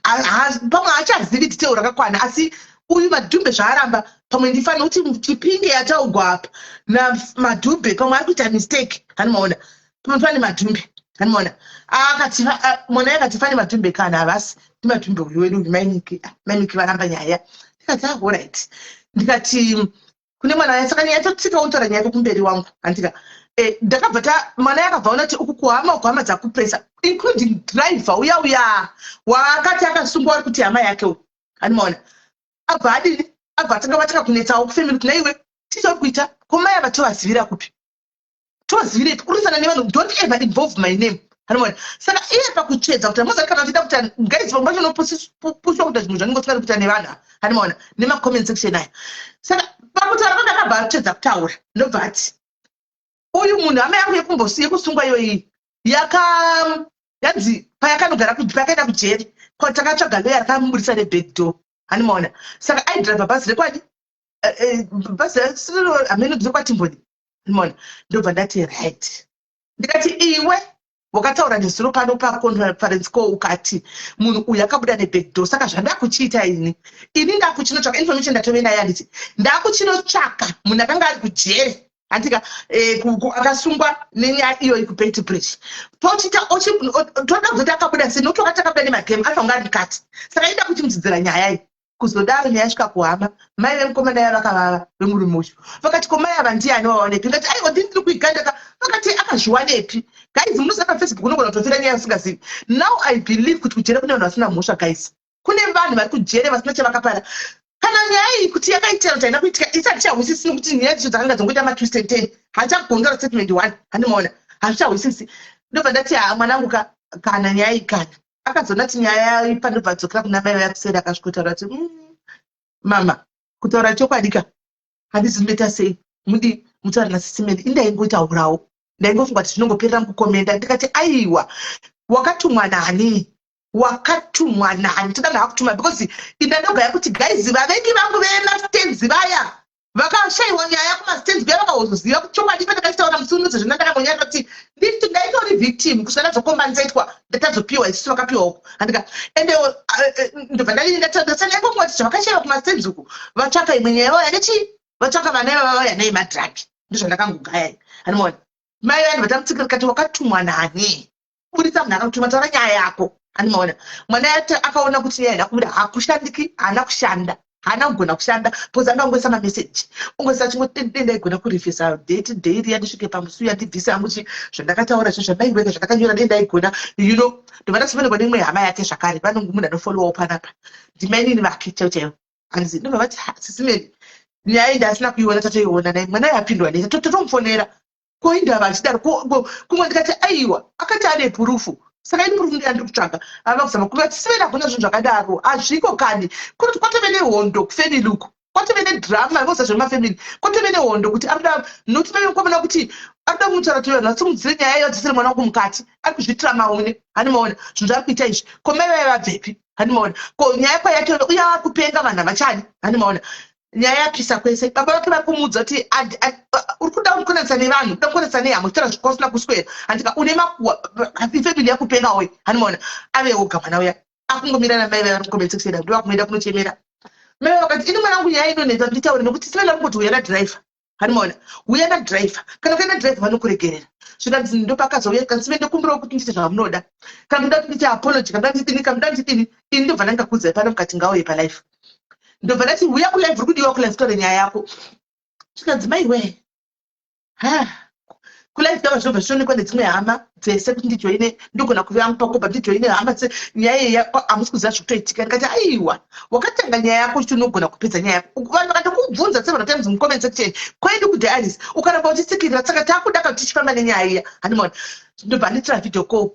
pamwe haachazivi detail rakakwana, asi uyu Madhumbe zvaaramba, pamwe ndifani kuti Chipinge yataugwa apa naMadhumbe, pamwe ari kuita mistake. Handimaona? Pamwe fani Madhumbe. Handimaona? Akati mwana yakati fani Madhumbe kana havasi ndiMadhumbe uyu wedu uyu. Mainiki, mainiki varamba nyaya. Ndikati, "Ah, alright." Ndikati kune mwana, "Saka nyaya totsika unotaura nyaya kumberi wangu, handika?" Ndakabva ta mwana yakabva ona kuti uku kuhama, uku hama dzakupresa, including driver uya uya waakati akasungwa, ari kuti hama yake uyu. Handimaona? Abva adini? Abva atanga vatanga kunetsawo kufamily kuti, "Naiwe, tichauri kuita komai ava tovazivira kupi? Tozivirepi kurisana nevanhu? Don't ever involve my name." Handimaona? Saka iye pakutsvedza kuti mozati kana uchida kuita, guys, vamwe vacho unopushwa kuita zvinhu zvanenge usingadi kuita nevanhu. Handimaona nemacomment section aya? Saka pakutaura kwake akabva atsvedza kutaura, ndobva ati uyu munhu hama yangu yekusungwa iyoyi yaka yanzi payakanogara, payakaenda kujeri, takatsvaga loya rakamubudisa nebackdoor. Handimaona? Saka aidhiraivha bhazi rekwadi, bhazi hamene rekwatimboni. Handimaona? Ndobva ndati, "Right." Ndikati, "Iwe wakataura nezuro pano paconference call, ukati munhu uyu akabuda nebackdoor. Saka zvandakuchiita ini, ini ndakuchinotsvaka information ndatove naye, handiti? Ndakuchinotsvaka munhu akanga ari kujere, handika, akasungwa nenyaya iyoyi kuBeitbridge. Tochita toda kuzoti akabuda sei, nokuti wakati akabuda nemagame, afange ari mukati. Saka ida kuchimudzidzira nyaya iyi." Kuzodaro nyaya yasvika kuhama, mai vemukomana ya vakavava vemurume uyu vakati, "Ko mai ava ndiani? Wawanepi?" Ndati, "Aiwa, ndini ndiri kuigandaka." Vakati, "Akazviwanepi?" Guys, munoziva paFacebook unogona kutofira nyaya usingazivi. Now I believe kuti kujere kune vanhu vasina mhosva. Guys, kune vanhu vari kujere vasina chavakapara. Kana nyaya iyi kuti yakaitika kuti haina kuitika, isati chahwisisi, nokuti nyaya dzicho dzakanga dzongoita matwist and turn. Hachagondora statement one, handimaona, hazvichahwisisi. Ndobva ndati, "Ha, mwanangu, kana nyaya iyi kana akazoona kuti nyaya ipa." Ndobva adzokera kuna mai vakuseri, akasvikotaura kuti, mama, kutaura chokwadi ka, handizi ndoita sei, mudi mutaura nasisi Mary. Indaingotaurawo, ndaingofunga kuti zvinongoperera mukukomenda." Ndikati, "Aiwa, wakatumwa nani? Wakatumwa nani? Toda ndakakutuma." Because indandoga yakuti, guys, vavengi vangu vemastands vaya vakashayiwa nyaya kumastands kuya, vakazoziva kuti chokwadi pandakachitaura musi unozi zvina ndakambonyarira kuti nditi ndaitori victim kusvika ndazokombanzetwa, ndatazopiwa isusu vakapiwa uku, handika? Ende ndobva ndadini, ndasandaingofunga kuti zvavakashayiwa kumastands uku, vatsvaka imwe nyaya, vauya nechi vatsvaka vana ivava, vauya nei madrugs. Ndizvandakangogaya, handimaona? Mai vanhu vatamutsikira kati, "Wakatumwa nani? Buritsa munhu akakutuma, taura nyaya yako." Handimaona? Mwana yati akaona kuti nyaya haina kubuda, hakushandiki, haana kushanda, haana kugona kushanda, because angangoisa mameseji, ungoisa chingoti, "Dei ndaigona kurifisa date daily, yandisvike pamusi uya, ndibvise hangu chi zvandakataura, zvo zvandaingweka, zvandakanyora, dei ndaigona." Ndobva ndazofanirwa neimwe hama yake zvakare, vanongu munhu anofollowawo panapa, ndimainini vake chaivo chaivo, hanzi. Ndobva vati, "Sisi Mary, nyaya iyi ndasina kuiona, tatoiona nai mwana yapindwa nei, totomufonera ko indava achidaro kumwe." Ndikati, "Aiwa, akati ane proof, saka ini proof ndiyandiri kutsvaga." Ava kuzama kuvati, "Sivena, hakuna zvinhu zvakadaro, hazviko kani." Kunoti kwatove nehondo kufamily uku, kwatove nedrama voza zvemafamily, kwatove nehondo kuti arikuda noti paikomana kuti arikuda kumutaura kuti vanhu vasimudzire nyaya iyo, adzisire mwana wangu mukati, ari kuzviitira maune. Handimaona zvinhu zvaari kuita izvi? Ko mai vaiva vabvepi? Handimaona? Ko nyaya kwayacho uya akupenga, vanhu havachadi. Handimaona? Nyaya yapisa kwese. Baba vake vari kumuudza kuti, "Uri kuda kukonanisa nevanhu, kuda kukonanisa nehama, uchitaura zvausina kuswera, handika? Une makuwa, ifamily yakupenga we." Handimaona? Ave oga mwana uya, akungomira namai vaya vari mucomment section, ndo vakunoenda kunochemera. Mai vakati, "Ini mwanangu, nyaya inonetsa nditaure, nekuti sivena kungoti uya nadhiraivha. Handimaona? Uya nadhiraivha. Kana ukaenda dhiraivha, vanokuregerera." Zvikanzi, ndopakazouya kanzi, "Ndokumbirawo kuti ndiite zvamunoda. Kana ndoda kuti ndiite apology, kana ndoda ndidini, kana ndoda ndidini." Ini ndobva ndangakuudzai pano, mukati ngauye palive. Ndobva ndati, "Uya kulive, uri kudiwa kulive, taure nyaya yako." Zvikanzi, "Maiwe, ha, kulive kava zvinobva zvichionekwa nedzimwe hama dzese kuti ndijoine, ndogona kuvangu pakoba ndijoine hama dze nyaya iyi hamusi kuziva zvikutoitika." Ndikati, "Aiwa, wakatanga nyaya yako uchiti unogona kupedza nyaya yako. Vanhu vakatokubvunza several times mucomment section, kwedu kudiaries, ukaramba uchitsikirira, saka takuda ka tichifamba nenyaya iya." Handimaona? Ndobva nditira video call.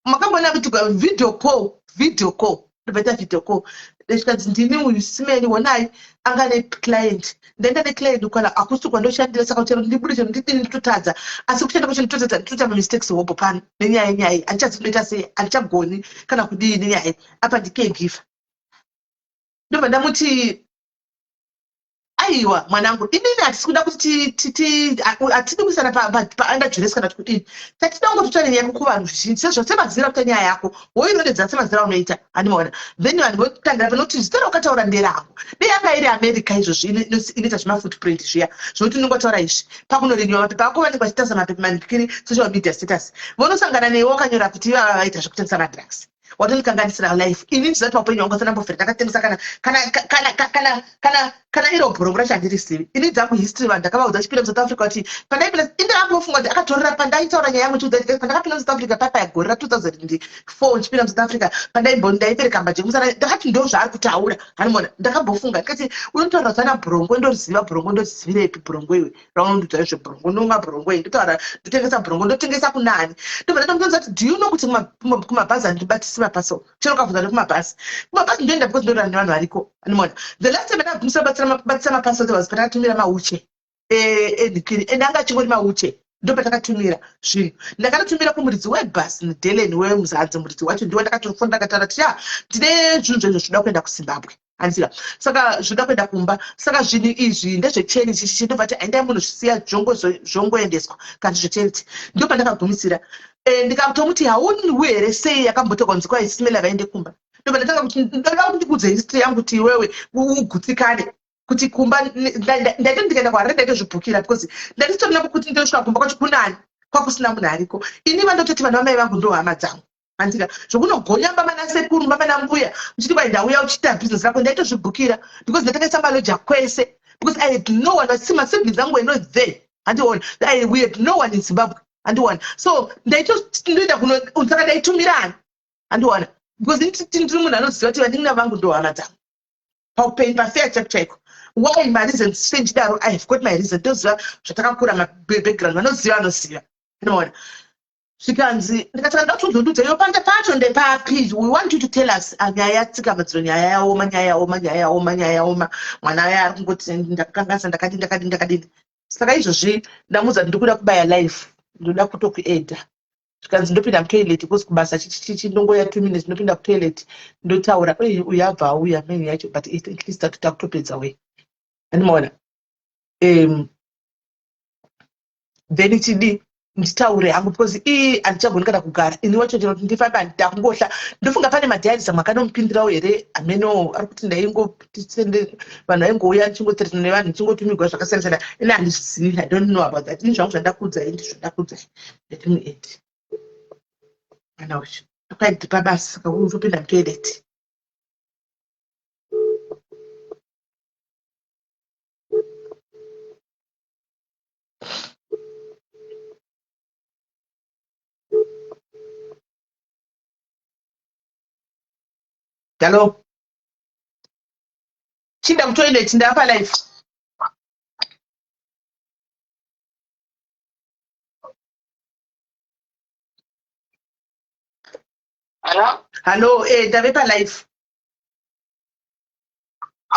Makamboona kuti video call, video call, ndobva ita video call. Zvikanzi, "Ndini uyu simeni, honai, anga neclient, ndaenda neclient kana hakusi kwandoshandira, saka chero ndibude, chero ndidini, nditotadza, asi kushanda kwacho nditotadza, nditoita mamistakes hobho pano nenyaya yenyaya, handichazi ndoita sei, handichagoni kana kudii nenyaya apa, ndicaregiver." Ndobva ndamuti, "Aiwa mwanangu, inini hatisi kuda kuti hatidi kuisana paunda duress kana kuti kudini. Tatida kungototaura nyaya yako kuvanhu zvizhinji sezvo semazira kuita nyaya yako, woirondedzera semazira unoita." Handimaona? Then vanhu votangira panoti zita raukataura nderangu. Dei yanga iri America izvozvi inoita zvemafootprint zviya, zvokuti unongotaura izvi pakunorinyiwa mapepa ako, vanenge vachitarisa mapepa manhikiri, social media status, vonosangana newe wakanyora kuti ivava vaita zvekutengesa madrugs, watondikanganisira life. Ini ndizati paupenyu hwangu asina ndakatengesa kana kana kana kana kana kana iro bhurongo racho handirizivi. Ini dzangu history, vanhu ndakavaudza chipinda muSouth Africa kuti pandaipinda, indakambofunga kuti akatorera pandaitaura nyaya yangu chiudza pandakapinda muSouth Africa papa gore ra2004, nchipinda muSouth Africa, pandaimbo ndaipereka mbanje kumusana, ndakati ndo zvaari kutaura. Hanimona? Ndakambofunga ndikati, "Unotaura zana bhurongo, ndoriziva bhurongo, ndorizivirepi bhurongo iwe raunondiudza izve bhurongo? Ndonwa bhurongo iyi, ndotaura ndotengesa bhurongo, ndotengesa kunani?" Ndobva ndatomuudza kuti, "Do you know kuti kumabhazi handibatisi maparcel? Chero ukabvunza nekumabhazi, kumabhazi ndoenda because ndorara nevanhu variko." Animona? The last time ndakabvumisa kubatisa maparcel was patakatumira mauche enhikiri, ende anga achingori mauche. Ndo patakatumira zvinhu, ndakatotumira kumuridzi webhasi neDelen weMuzanzi, muridzi wacho ndiwo ndakatofona, ndakataura kuti, "Ya, ndine zvinhu zvezvo zvinoda kuenda kuZimbabwe, handisika? Saka zvinoda kuenda kumba, saka zvinhu izvi ndezvecharity chichi." Ndobva ti, "Endai munozvisiya, zvongoendeswa kana zvecharity." Ndo pandakagumisira. Ndikatomuti, "Hauniwi here sei yakambotorwa nzikwa isimela vaende kumba?" Ndobva ndatanga kuti, "Ndoda kuti ndikuudze history yangu kuti iwewe ugutsikane kuti kumba ndaito ndikaenda kuHarare ndaitozvibhukira, because ndandisitorina kuti ndosvika kumba kwacho kunani, kwakusina munhu ariko. Ini vandototi vana vamai vangu ndo hama dzangu, handika? Zvokunogonya mbama nasekuru, mbama nambuya, uchiti kwai ndauya uchiita bhizinesi rako, ndaitozvibhukira because ndatakaisa maloja kwese, because I had no one. Masiblings angu were not there, handiona? We had no one in Zimbabwe, handiona? So ndaitoenda kuno, saka ndaitumirani, handiona? Because ndiri munhu anoziva kuti vanin'ina vangu ndo hama dzangu." Paupenyu, pafeya chaiko chaiko. Why my reasons sei ndichidaro? I have got my reason. Toziva zvatakakura, mabackground, vanoziva vanoziva. Unoona, zvikanzi ndikatanga ndakutonzondudza iyo panda pacho ndepapi. We want you to tell us. Ah, nyaya yatsika madziro, nyaya yaoma, nyaya yaoma, nyaya yaoma, nyaya yaoma. Mwana aya ari kungoti ndakakanganisa, ndakadini, ndakadini, ndakadini. Saka izvozvi ndamuudza kuti ndikuda kubaya life, ndoda kutokuedha. Zvikanzi ndopinda mutoilet because kubasa chichichichi ndongoya 2 minutes, ndopinda kutoilet ndotaura. Uyu abva auya meni yacho, but at least takutopedza we andimaona. Then chidi nditaure hangu because ii handichagoni kana kugara ini wacho chero kuti ndifambe, handidakungohla. Ndofunga pane madiaries amwe akanomupindirawo here, ameno ari kuti ndaingosende vanhu vaingouya ndichingoteresana nevanhu, ndichingotumigwa zvakasiyana siyana. Ini handizvizivi, I don't know about that. Ini zvangu zvandakuudzai ndizvo ndakuudzai. Ndatimuedi mwana uyu akaindipa basa, saka utopinda mutoilet. Hello, chinda kutoilet, ndapa life. Hello? Hallo, ndave palife.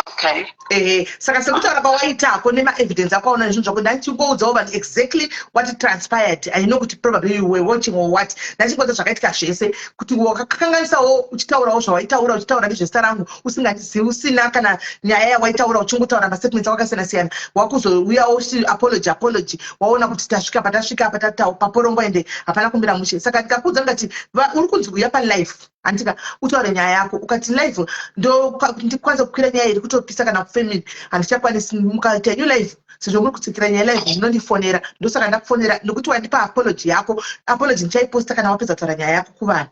Okay. Ehe, saka sekutaura kwawaitako nemaevidence akaona nezvinhu zvako, ndachingoudzawo vanhu exactly what transpired. I know kuti probably you were watching or what. Ndachingoudza zvakaitika zvese, kuti wakakanganisawo uchitaurawo zvawaitaura, uchitaura nezvezita rangu usingandizivi, usina kana nyaya yawaitaura, uchingotaura mastatements akasiyana siyana. Wakuzouyawo uchiti apology, apology, waona kuti tasvika patasvika apa, paporongwa, ende hapana kumira mushe. Saka ndikakuudza ndikati uri kunzi uya palife, handika, utaure nyaya yako. Ukati live ndikwanisa kukwira nyaya iri kutopisa kana kufamily handichakwanisi. Mukaita new live, sezvo muri kutsikira nyaya live, munondifonera. Ndosaka ndakufonera, nekuti wandipa apology yako. Apology ndichaiposta kana wapedza kutaura nyaya yako kuvanhu.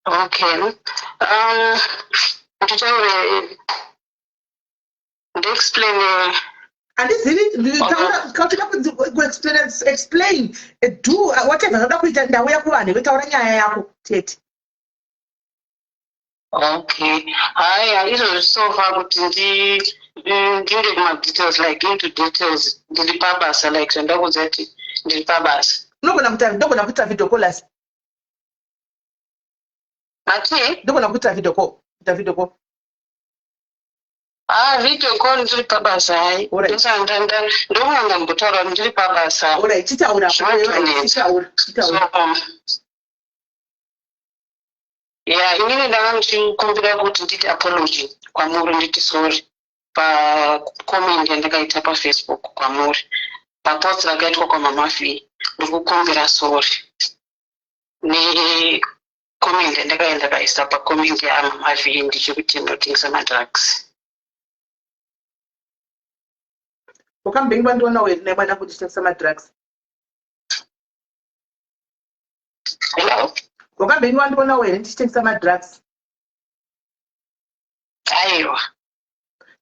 Okay. Nditaure, ndiexplain? Handizivi, kautoda kuexplain, explain, do whatever zvoda kuita. Ndauya kuvanhu, iwe taura nyaya yako tete. Okay. Haya, izvozvi so far kuti ndiende kuma-details, like into details, ndiri pabasa, like zvandakuudza kuti ndiri pabasa. Unogona kuita, ndogona kuita video call asi. Mati? Ndogona kuita video call, kuita video call. Ah, video call ndiri pabasa, hayi. Alright. Ndokunga ndambotaura kuti ndiri pabasa. Alright, chitaura. Zvinotonetsa. Chitaura, chitaura. So, yeah, inini ndanga ndichikumbira kuti nditi apology kwamuri, nditi sorry pacomment yandakaita paFacebook kwamuri, papost rakaitwa kwamamafi. Ndiri kukumbira sorry necomment yandakaenda ndakaisa pacomment yamamafi, ndichikuti ndinotengesa madrugs. Wakambenge wandionawo here nemwana kuti chitengesa madrugs? Hello? Wakambenge wandionawo here ndichitengesa madrugs? Aiwa.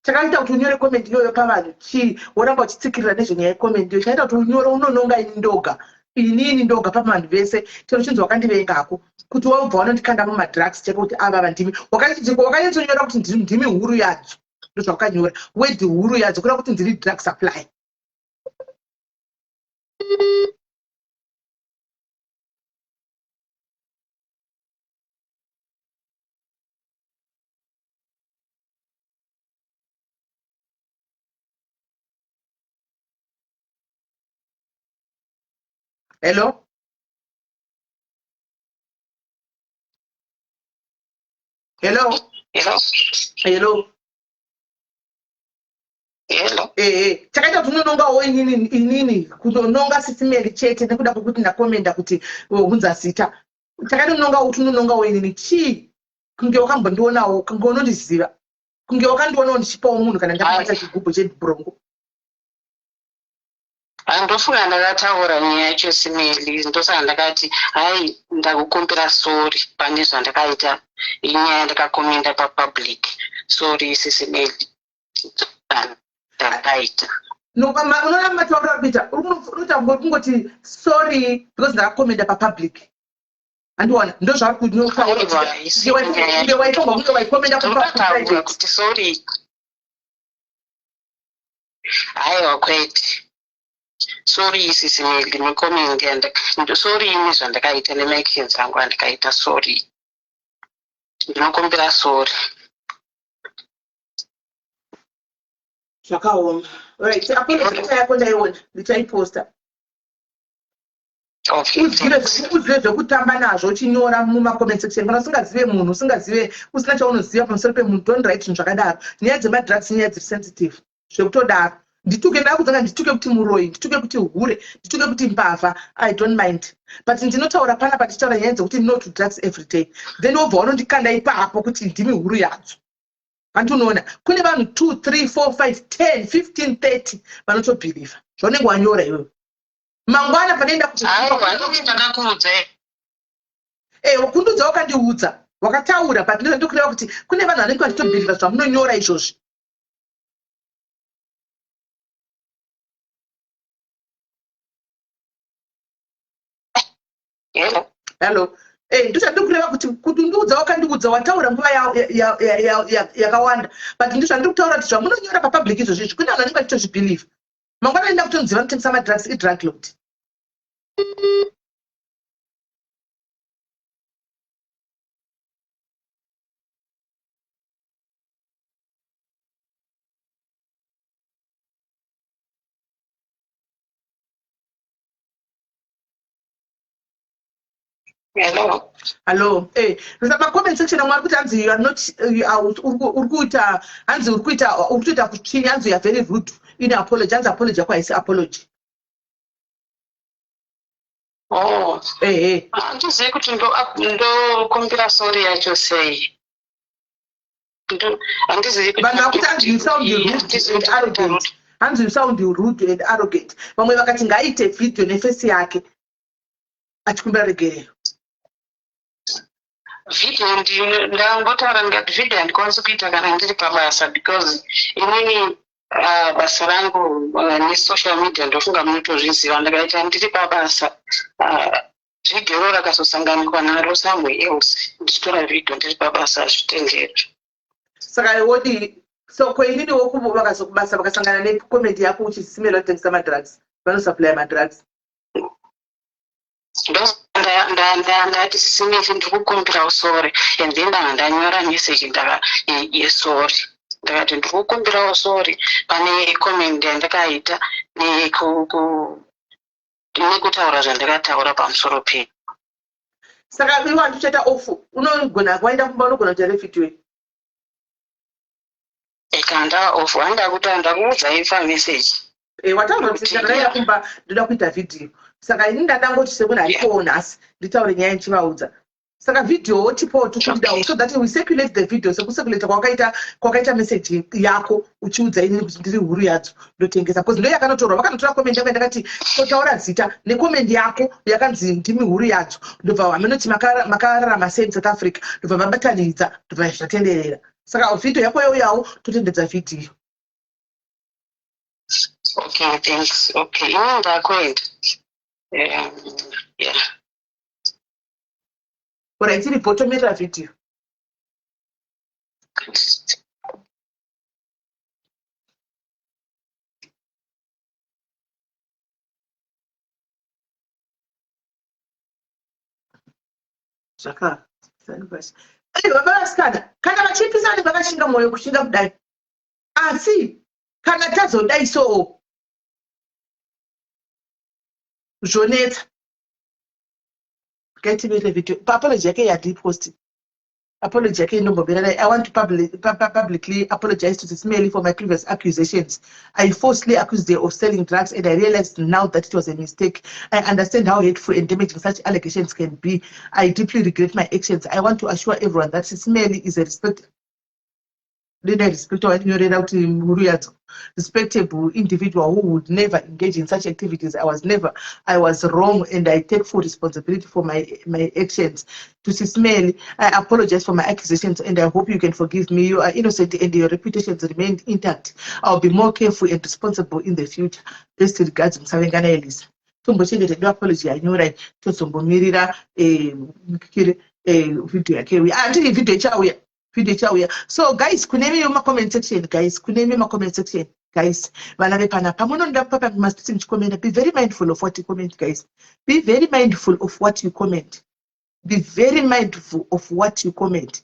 Chakaita kuti unyore comment iyoyo pavanhu chii? Woramba uchitsikirira nezvenyaya yecomment iyo. Chakaita kuti unyore unononga ini ndoga, inini ndoga pavanhu vese, chero chinzi wakandivengako, kuti wabva wanondikanda mumadrugs cheko, kuti ava ndimi wakanyatsonyora kuti ndimi huru yadzo. Ndozvawakanyora, wedhi huru yadzo, kureva kuti ndiri drug supply. Hello, hello? Hello? Hello? Hello? Ehe, chakaita kuti unonongawo inini, inini kunononga sisimeri chete nekuda kwekuti ndakomenda kuti hunza zita. Chakaita unonga kuti unonongawo inini chii? Kunge wakambondionawo, kunge unondiziva, kunge wakandionawo ndichipawo munhu kana ndakabata chigubhu chebrongo. Handofunga ndakataura nyaya yacho simeli. Ndosaka ndakati hai, ndakukumbira sorry pane zvandakaita, inyaya ndakakomenda papublic. Sorry sisimeli, ndakaita. Unoona matauriro ari kuita, uri kuita kungoti sorry because ndakakomenda papublic. Andiwana ndozvaari kunotaura kunge waitonga kunge waikomenda kupa kuti sorry. Aiwa, kwete, sorry sisi Meli necomment, sorry ine zvandakaita nemaactions angu andakaita. Sorry, ndinokumbira sorry. Zvakaoma. Right, apology yako ndaiona, ndichaiposta. Uzive zvekutamba nazvo uchinyora mumacomment section. Kana usingazive munhu, usingazive, usina chaunoziva pamusoro pemunhu, don't write zvinhu zvakadaro. Nyaya dzemadrugs nyaya dziri sensitive zvekutodaro. Ndituke, ndakudzanga, ndituke kuti muroyi, ndituke kuti hure, ndituke kuti mbavha, I don't mind, but ndinotaura panapa ndichitaura nyaya dzekuti no to drugs every day, then wobva wanondikanda ipapo kuti ndimi huru yadzo. Hanti unoona kune vanhu 2, 3, 4, 5, 10, 15, 30 vanotobhilivha zvaunenge wanyora iwewe. Mangwana panoenda Ndakakuudza. Kundudza, wakandiudza, wakataura, but ndokureva kuti kune vanhu vanenge vachitobhilivha zvamunonyora izvozvi. Hello? Hello. Ndozvandiri kureva kuti undiudza, wakandiudza, wataura nguva yakawanda, but ndozvandiri kutaura kuti zvamunonyora papublic izvozvo izvi, kune vanhu vanenge vachitozvibhilivha. Mangwana enda kutonzi vanotengesa madrugs, idrug lord. Hello? Hallo. Macomment section amwe ari kuti hanzi you are not you are uri kuita, hanzi uri kuita, uri kutoita kutsvinya, hanzi you are very rude in apology, hanzi apology yako haisi apology. Oh. Ehe. Handizivi kuti ndokumbira sorry yacho sei. Handizivi kuti Vanhu vakuti hanzi you sound rude and arrogant, hanzi you sound rude and arrogant. Vamwe vakati ngaaite video neface yake achikumbira regerero. Video ndangotaura ndikati video handikwanisi kuita kana ndiri pabasa, because inini basa rangu nesocial media, ndofunga munotozviziva. Ndakaita ndiri pabasa video ro rakazosanganikwa naro somewhere else, ndichitora video ndiri pabasa, hazvitenderwi. Saka wodi so koinini vakazokubasa vakasangana necomment yako uchisimela kutengesa madrugs, vanosupplya madrugs? Ndati, "Sisi Meli, ndiri kukumbirawo sorry," and then ndanga ndanyora message ndaka yesorry, ndakati ndiri kukumbirawo sorry pane comment yandakaita nekutaura zvandakataura pamusoro penyu. Saka iwe handichaita off, unogona waenda kumba, unogona kuita revideo. Ikanda off, handa kuti ndakuudzai pamessage. Wataura kuti ndakaenda kumba, ndoda kuita vhidhiyo. Saka ini ndandangoti semunhu arikowo nhasi, nditaure nyaya ndichivaudza. Saka vhidhiyo wotipawo, tikudidawo, so that we circulate the video sekucirculata kwakaita message yako uchiudza inini kuti ndiri huru yadzo, ndotengesa, because ndo yakanotorwa. Vakanotora comment yako ndakati totaura zita necomment yako yakanzi ndimi huru yadzo, ndobva haminoti makararama sei muSouth Africa, ndobva vabatanidza, ndobva zvatenderera. Saka vhidhiyo yako youyawo, totendedza vhidhiyo. Okay, thanks. Okay, ini ndakuenda. Yeah. Alright, iripo, tomirira vhidhiyo. Zvaka baba vasikana, kana vachipisa vanenge vakashinga mwoyo kushinga kudai, asi kana tazodai so zvonetsa. Ngatimirire video paapology yake yandiposti. Apology yake inombomira dai: "I want to publicly apologize to Sisi Meli for my previous accusations. I falsely accused her of selling drugs and I realized now that it was a mistake. I understand how hurtful and damaging such allegations can be. I deeply regret my actions. I want to assure everyone that Sisi Meli is a respect rine respect wainyorera kuti huru yadzo respectable individual who would never engage in such activities. I was never I was wrong and I take full responsibility for my actions. To Sisi Meli, I apologize for my accusations and I hope you can forgive me. You are innocent and your reputations remain intact. I'll be more careful and responsible in the future. Best regards, Musavengana Elisa." Tombochengeta hedu apology yanyora iyi, tozombomirira kire video yake iuya. Handiti video ichauya, video ichauya. So guys, kune imi macomment section, guys, kune imi macomment section, guys, vana vepanapa, munonoda papa mastiti muchikomenda, be very mindful of what you comment, guys. Be very mindful of what you comment. Be very mindful of what you comment.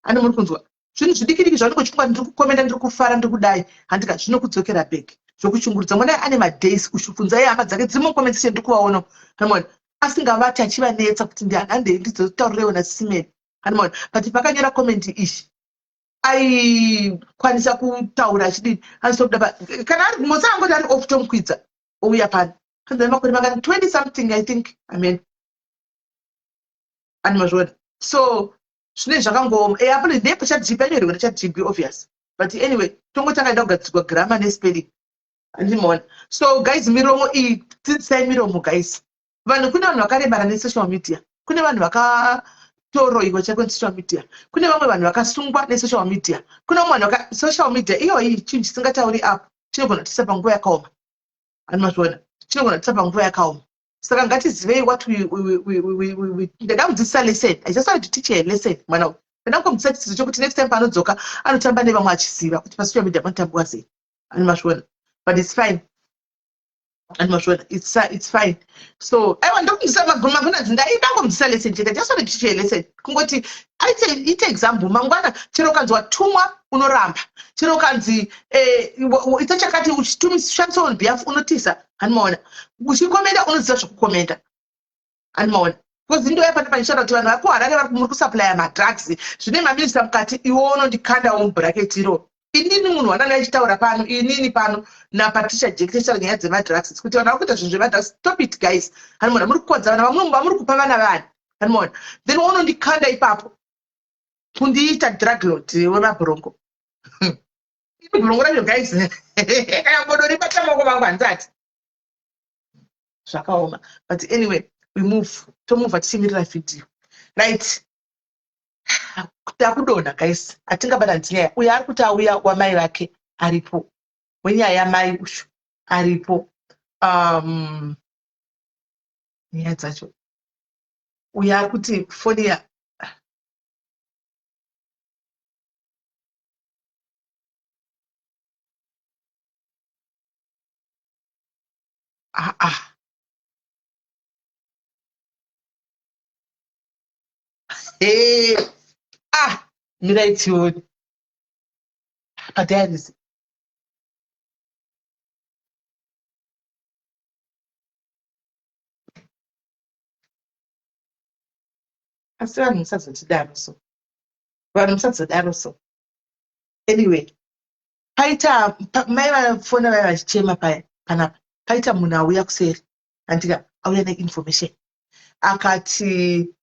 Ani muri kunzwa zvinhu zvidiki diki zvaunenge uchifunga, ndiri kukomenda, ndiri kufara, ndiri kudai, handika zvinokudzokera back zvokushungurudza. Mwana ane madays, kushubvunzai hama dzake dziri mucomment section, ndiri kuvaona, hanimona, asingavati achivanetsa kuti ndihandei ndizotaurirewo nasimeni, hanimona. But pakanyora comment ishi aikwanisa kutaura achidini, achizobuda kana ari mose angoti ari off, tomukwidza ouya pano. Hanzi ane makore mangani? 20 something, I think. Amen, ani mazviona. So zvinenge zvakangooma. Apo ndepo ChatGPT anyorerwa neChatGPT, obvious, but anyway, tongotanga ida kugadzirwa grammar nespelling, andimaona. So guys, miromo iyi, dzidzisai miromo, guys. Vanhu, kune vanhu vakaremara nesocial media, kune vanhu vakatoroiwa chaiko nesocial media, kune vamwe vanhu vakasungwa nesocial media, kune vamwe vanhu vaka social media iyoyi chinhu chisingatauri apo chinogona kutisa panguva yakaoma, animazviona, chinogona kutisa panguva yakaoma. Saka ngatizivei what we ndada kudzidzisa lesson. I just wanted to teach her a lesson, mwana uyu. Ndada kungomudzidzisa chidzidzo chokuti next time paanodzoka anotamba nevamwe achiziva kuti pasocial media panotambiwa sei, animazviona. But it's fine, animazviona, it's fine. So aiwa, ndokudzidzisa magunanzi, ndaida kungomudzidzisa lesson chete. Just wanted to teach her a lesson, kungoti aite ite example. Mangwana chero ukanzi watumwa unoramba, chero ukanzi ita chakati uchishandisa on behalf unotisa, hanimaona. Uchikomenda unoziva zvekukomenda, hanimaona, because ndoya pane pachishanda kuti vanhu vari kuHarare vari muri kusupplya madrugs zvine maminista mukati. Iwe unondikandawo mubracket iro. Inini munhu wandanga achitaura pano, inini pano naPatricia Jack, tichitaura nyaya dzemadrugs, kuti vanhu vari kuita zvinhu zvemadrugs. Stop it, guys, hanimaona. Muri kukodza vana vamwe vamuri kupa vana vani, hanimaona. Then unondikanda ipapo kundiita drug lord wemabhurongo. Bhurongo racho, guys, kana mbodoribata maoko vangu handisati. Zvakaoma, but anyway, we move, tomuvha tichimirira vhidhiyo, right? Takudonha, guys, hatingabatanidzi nyaya. Uyo ari kuti auya wamai vake aripo, wenyaya yamai uyu aripo. Nyaya dzacho, uyo ari kuti foni ya ah ah hey. Ah, mirai tione padiaries. Asi vanhu musazotidaro so, vanhu musazodaro so. Anyway, paita mai vafona vaya vachichema paya panapa, paita munhu auya kuseri, andika auya neinformation, akati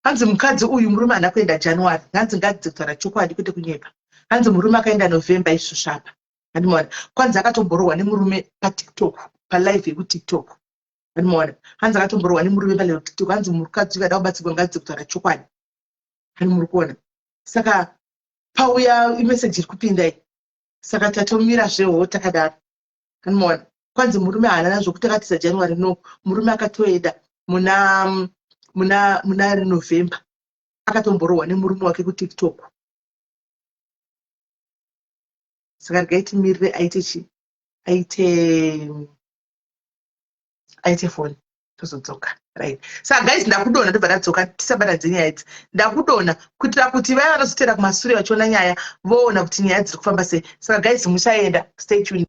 hanzi mukadzi uyu murume haana kuenda January. Hanzi ngadzidze kutaura chokwadi kwete kunyepa. Hanzi murume akaenda November isvosvapa, handimaona. Kwanzi akatomborohwa nemurume paTikTok, palive yekuTikTok, handimaona. Hanzi akatomborohwa nemurume palive yekuTikTok. Hanzi mukadzi uyu ada kubatsirwa, ngadzidze kutaura chokwadi, hani muri kuona. Saka pauya imeseji iri kupinda iyi, saka tatomira zveho takadaro, handimaona. Kwanzi murume haana nazvokuti akatiza January. No, murume akatoenda muna November. Akatomborohwa nemurume wake kuTikTok. Saka regai timirire aite chi aite foni, tozodzoka, right? Saka guys, ndakudonha, ndobva ndadzoka. Tisabatadze nyaya idzi. Ndakudonha kuitira kuti vaya vanozotera kumasure vachiona nyaya voona kuti nyaya dziri kufamba sei. Saka guys, muchaenda, stay tuned.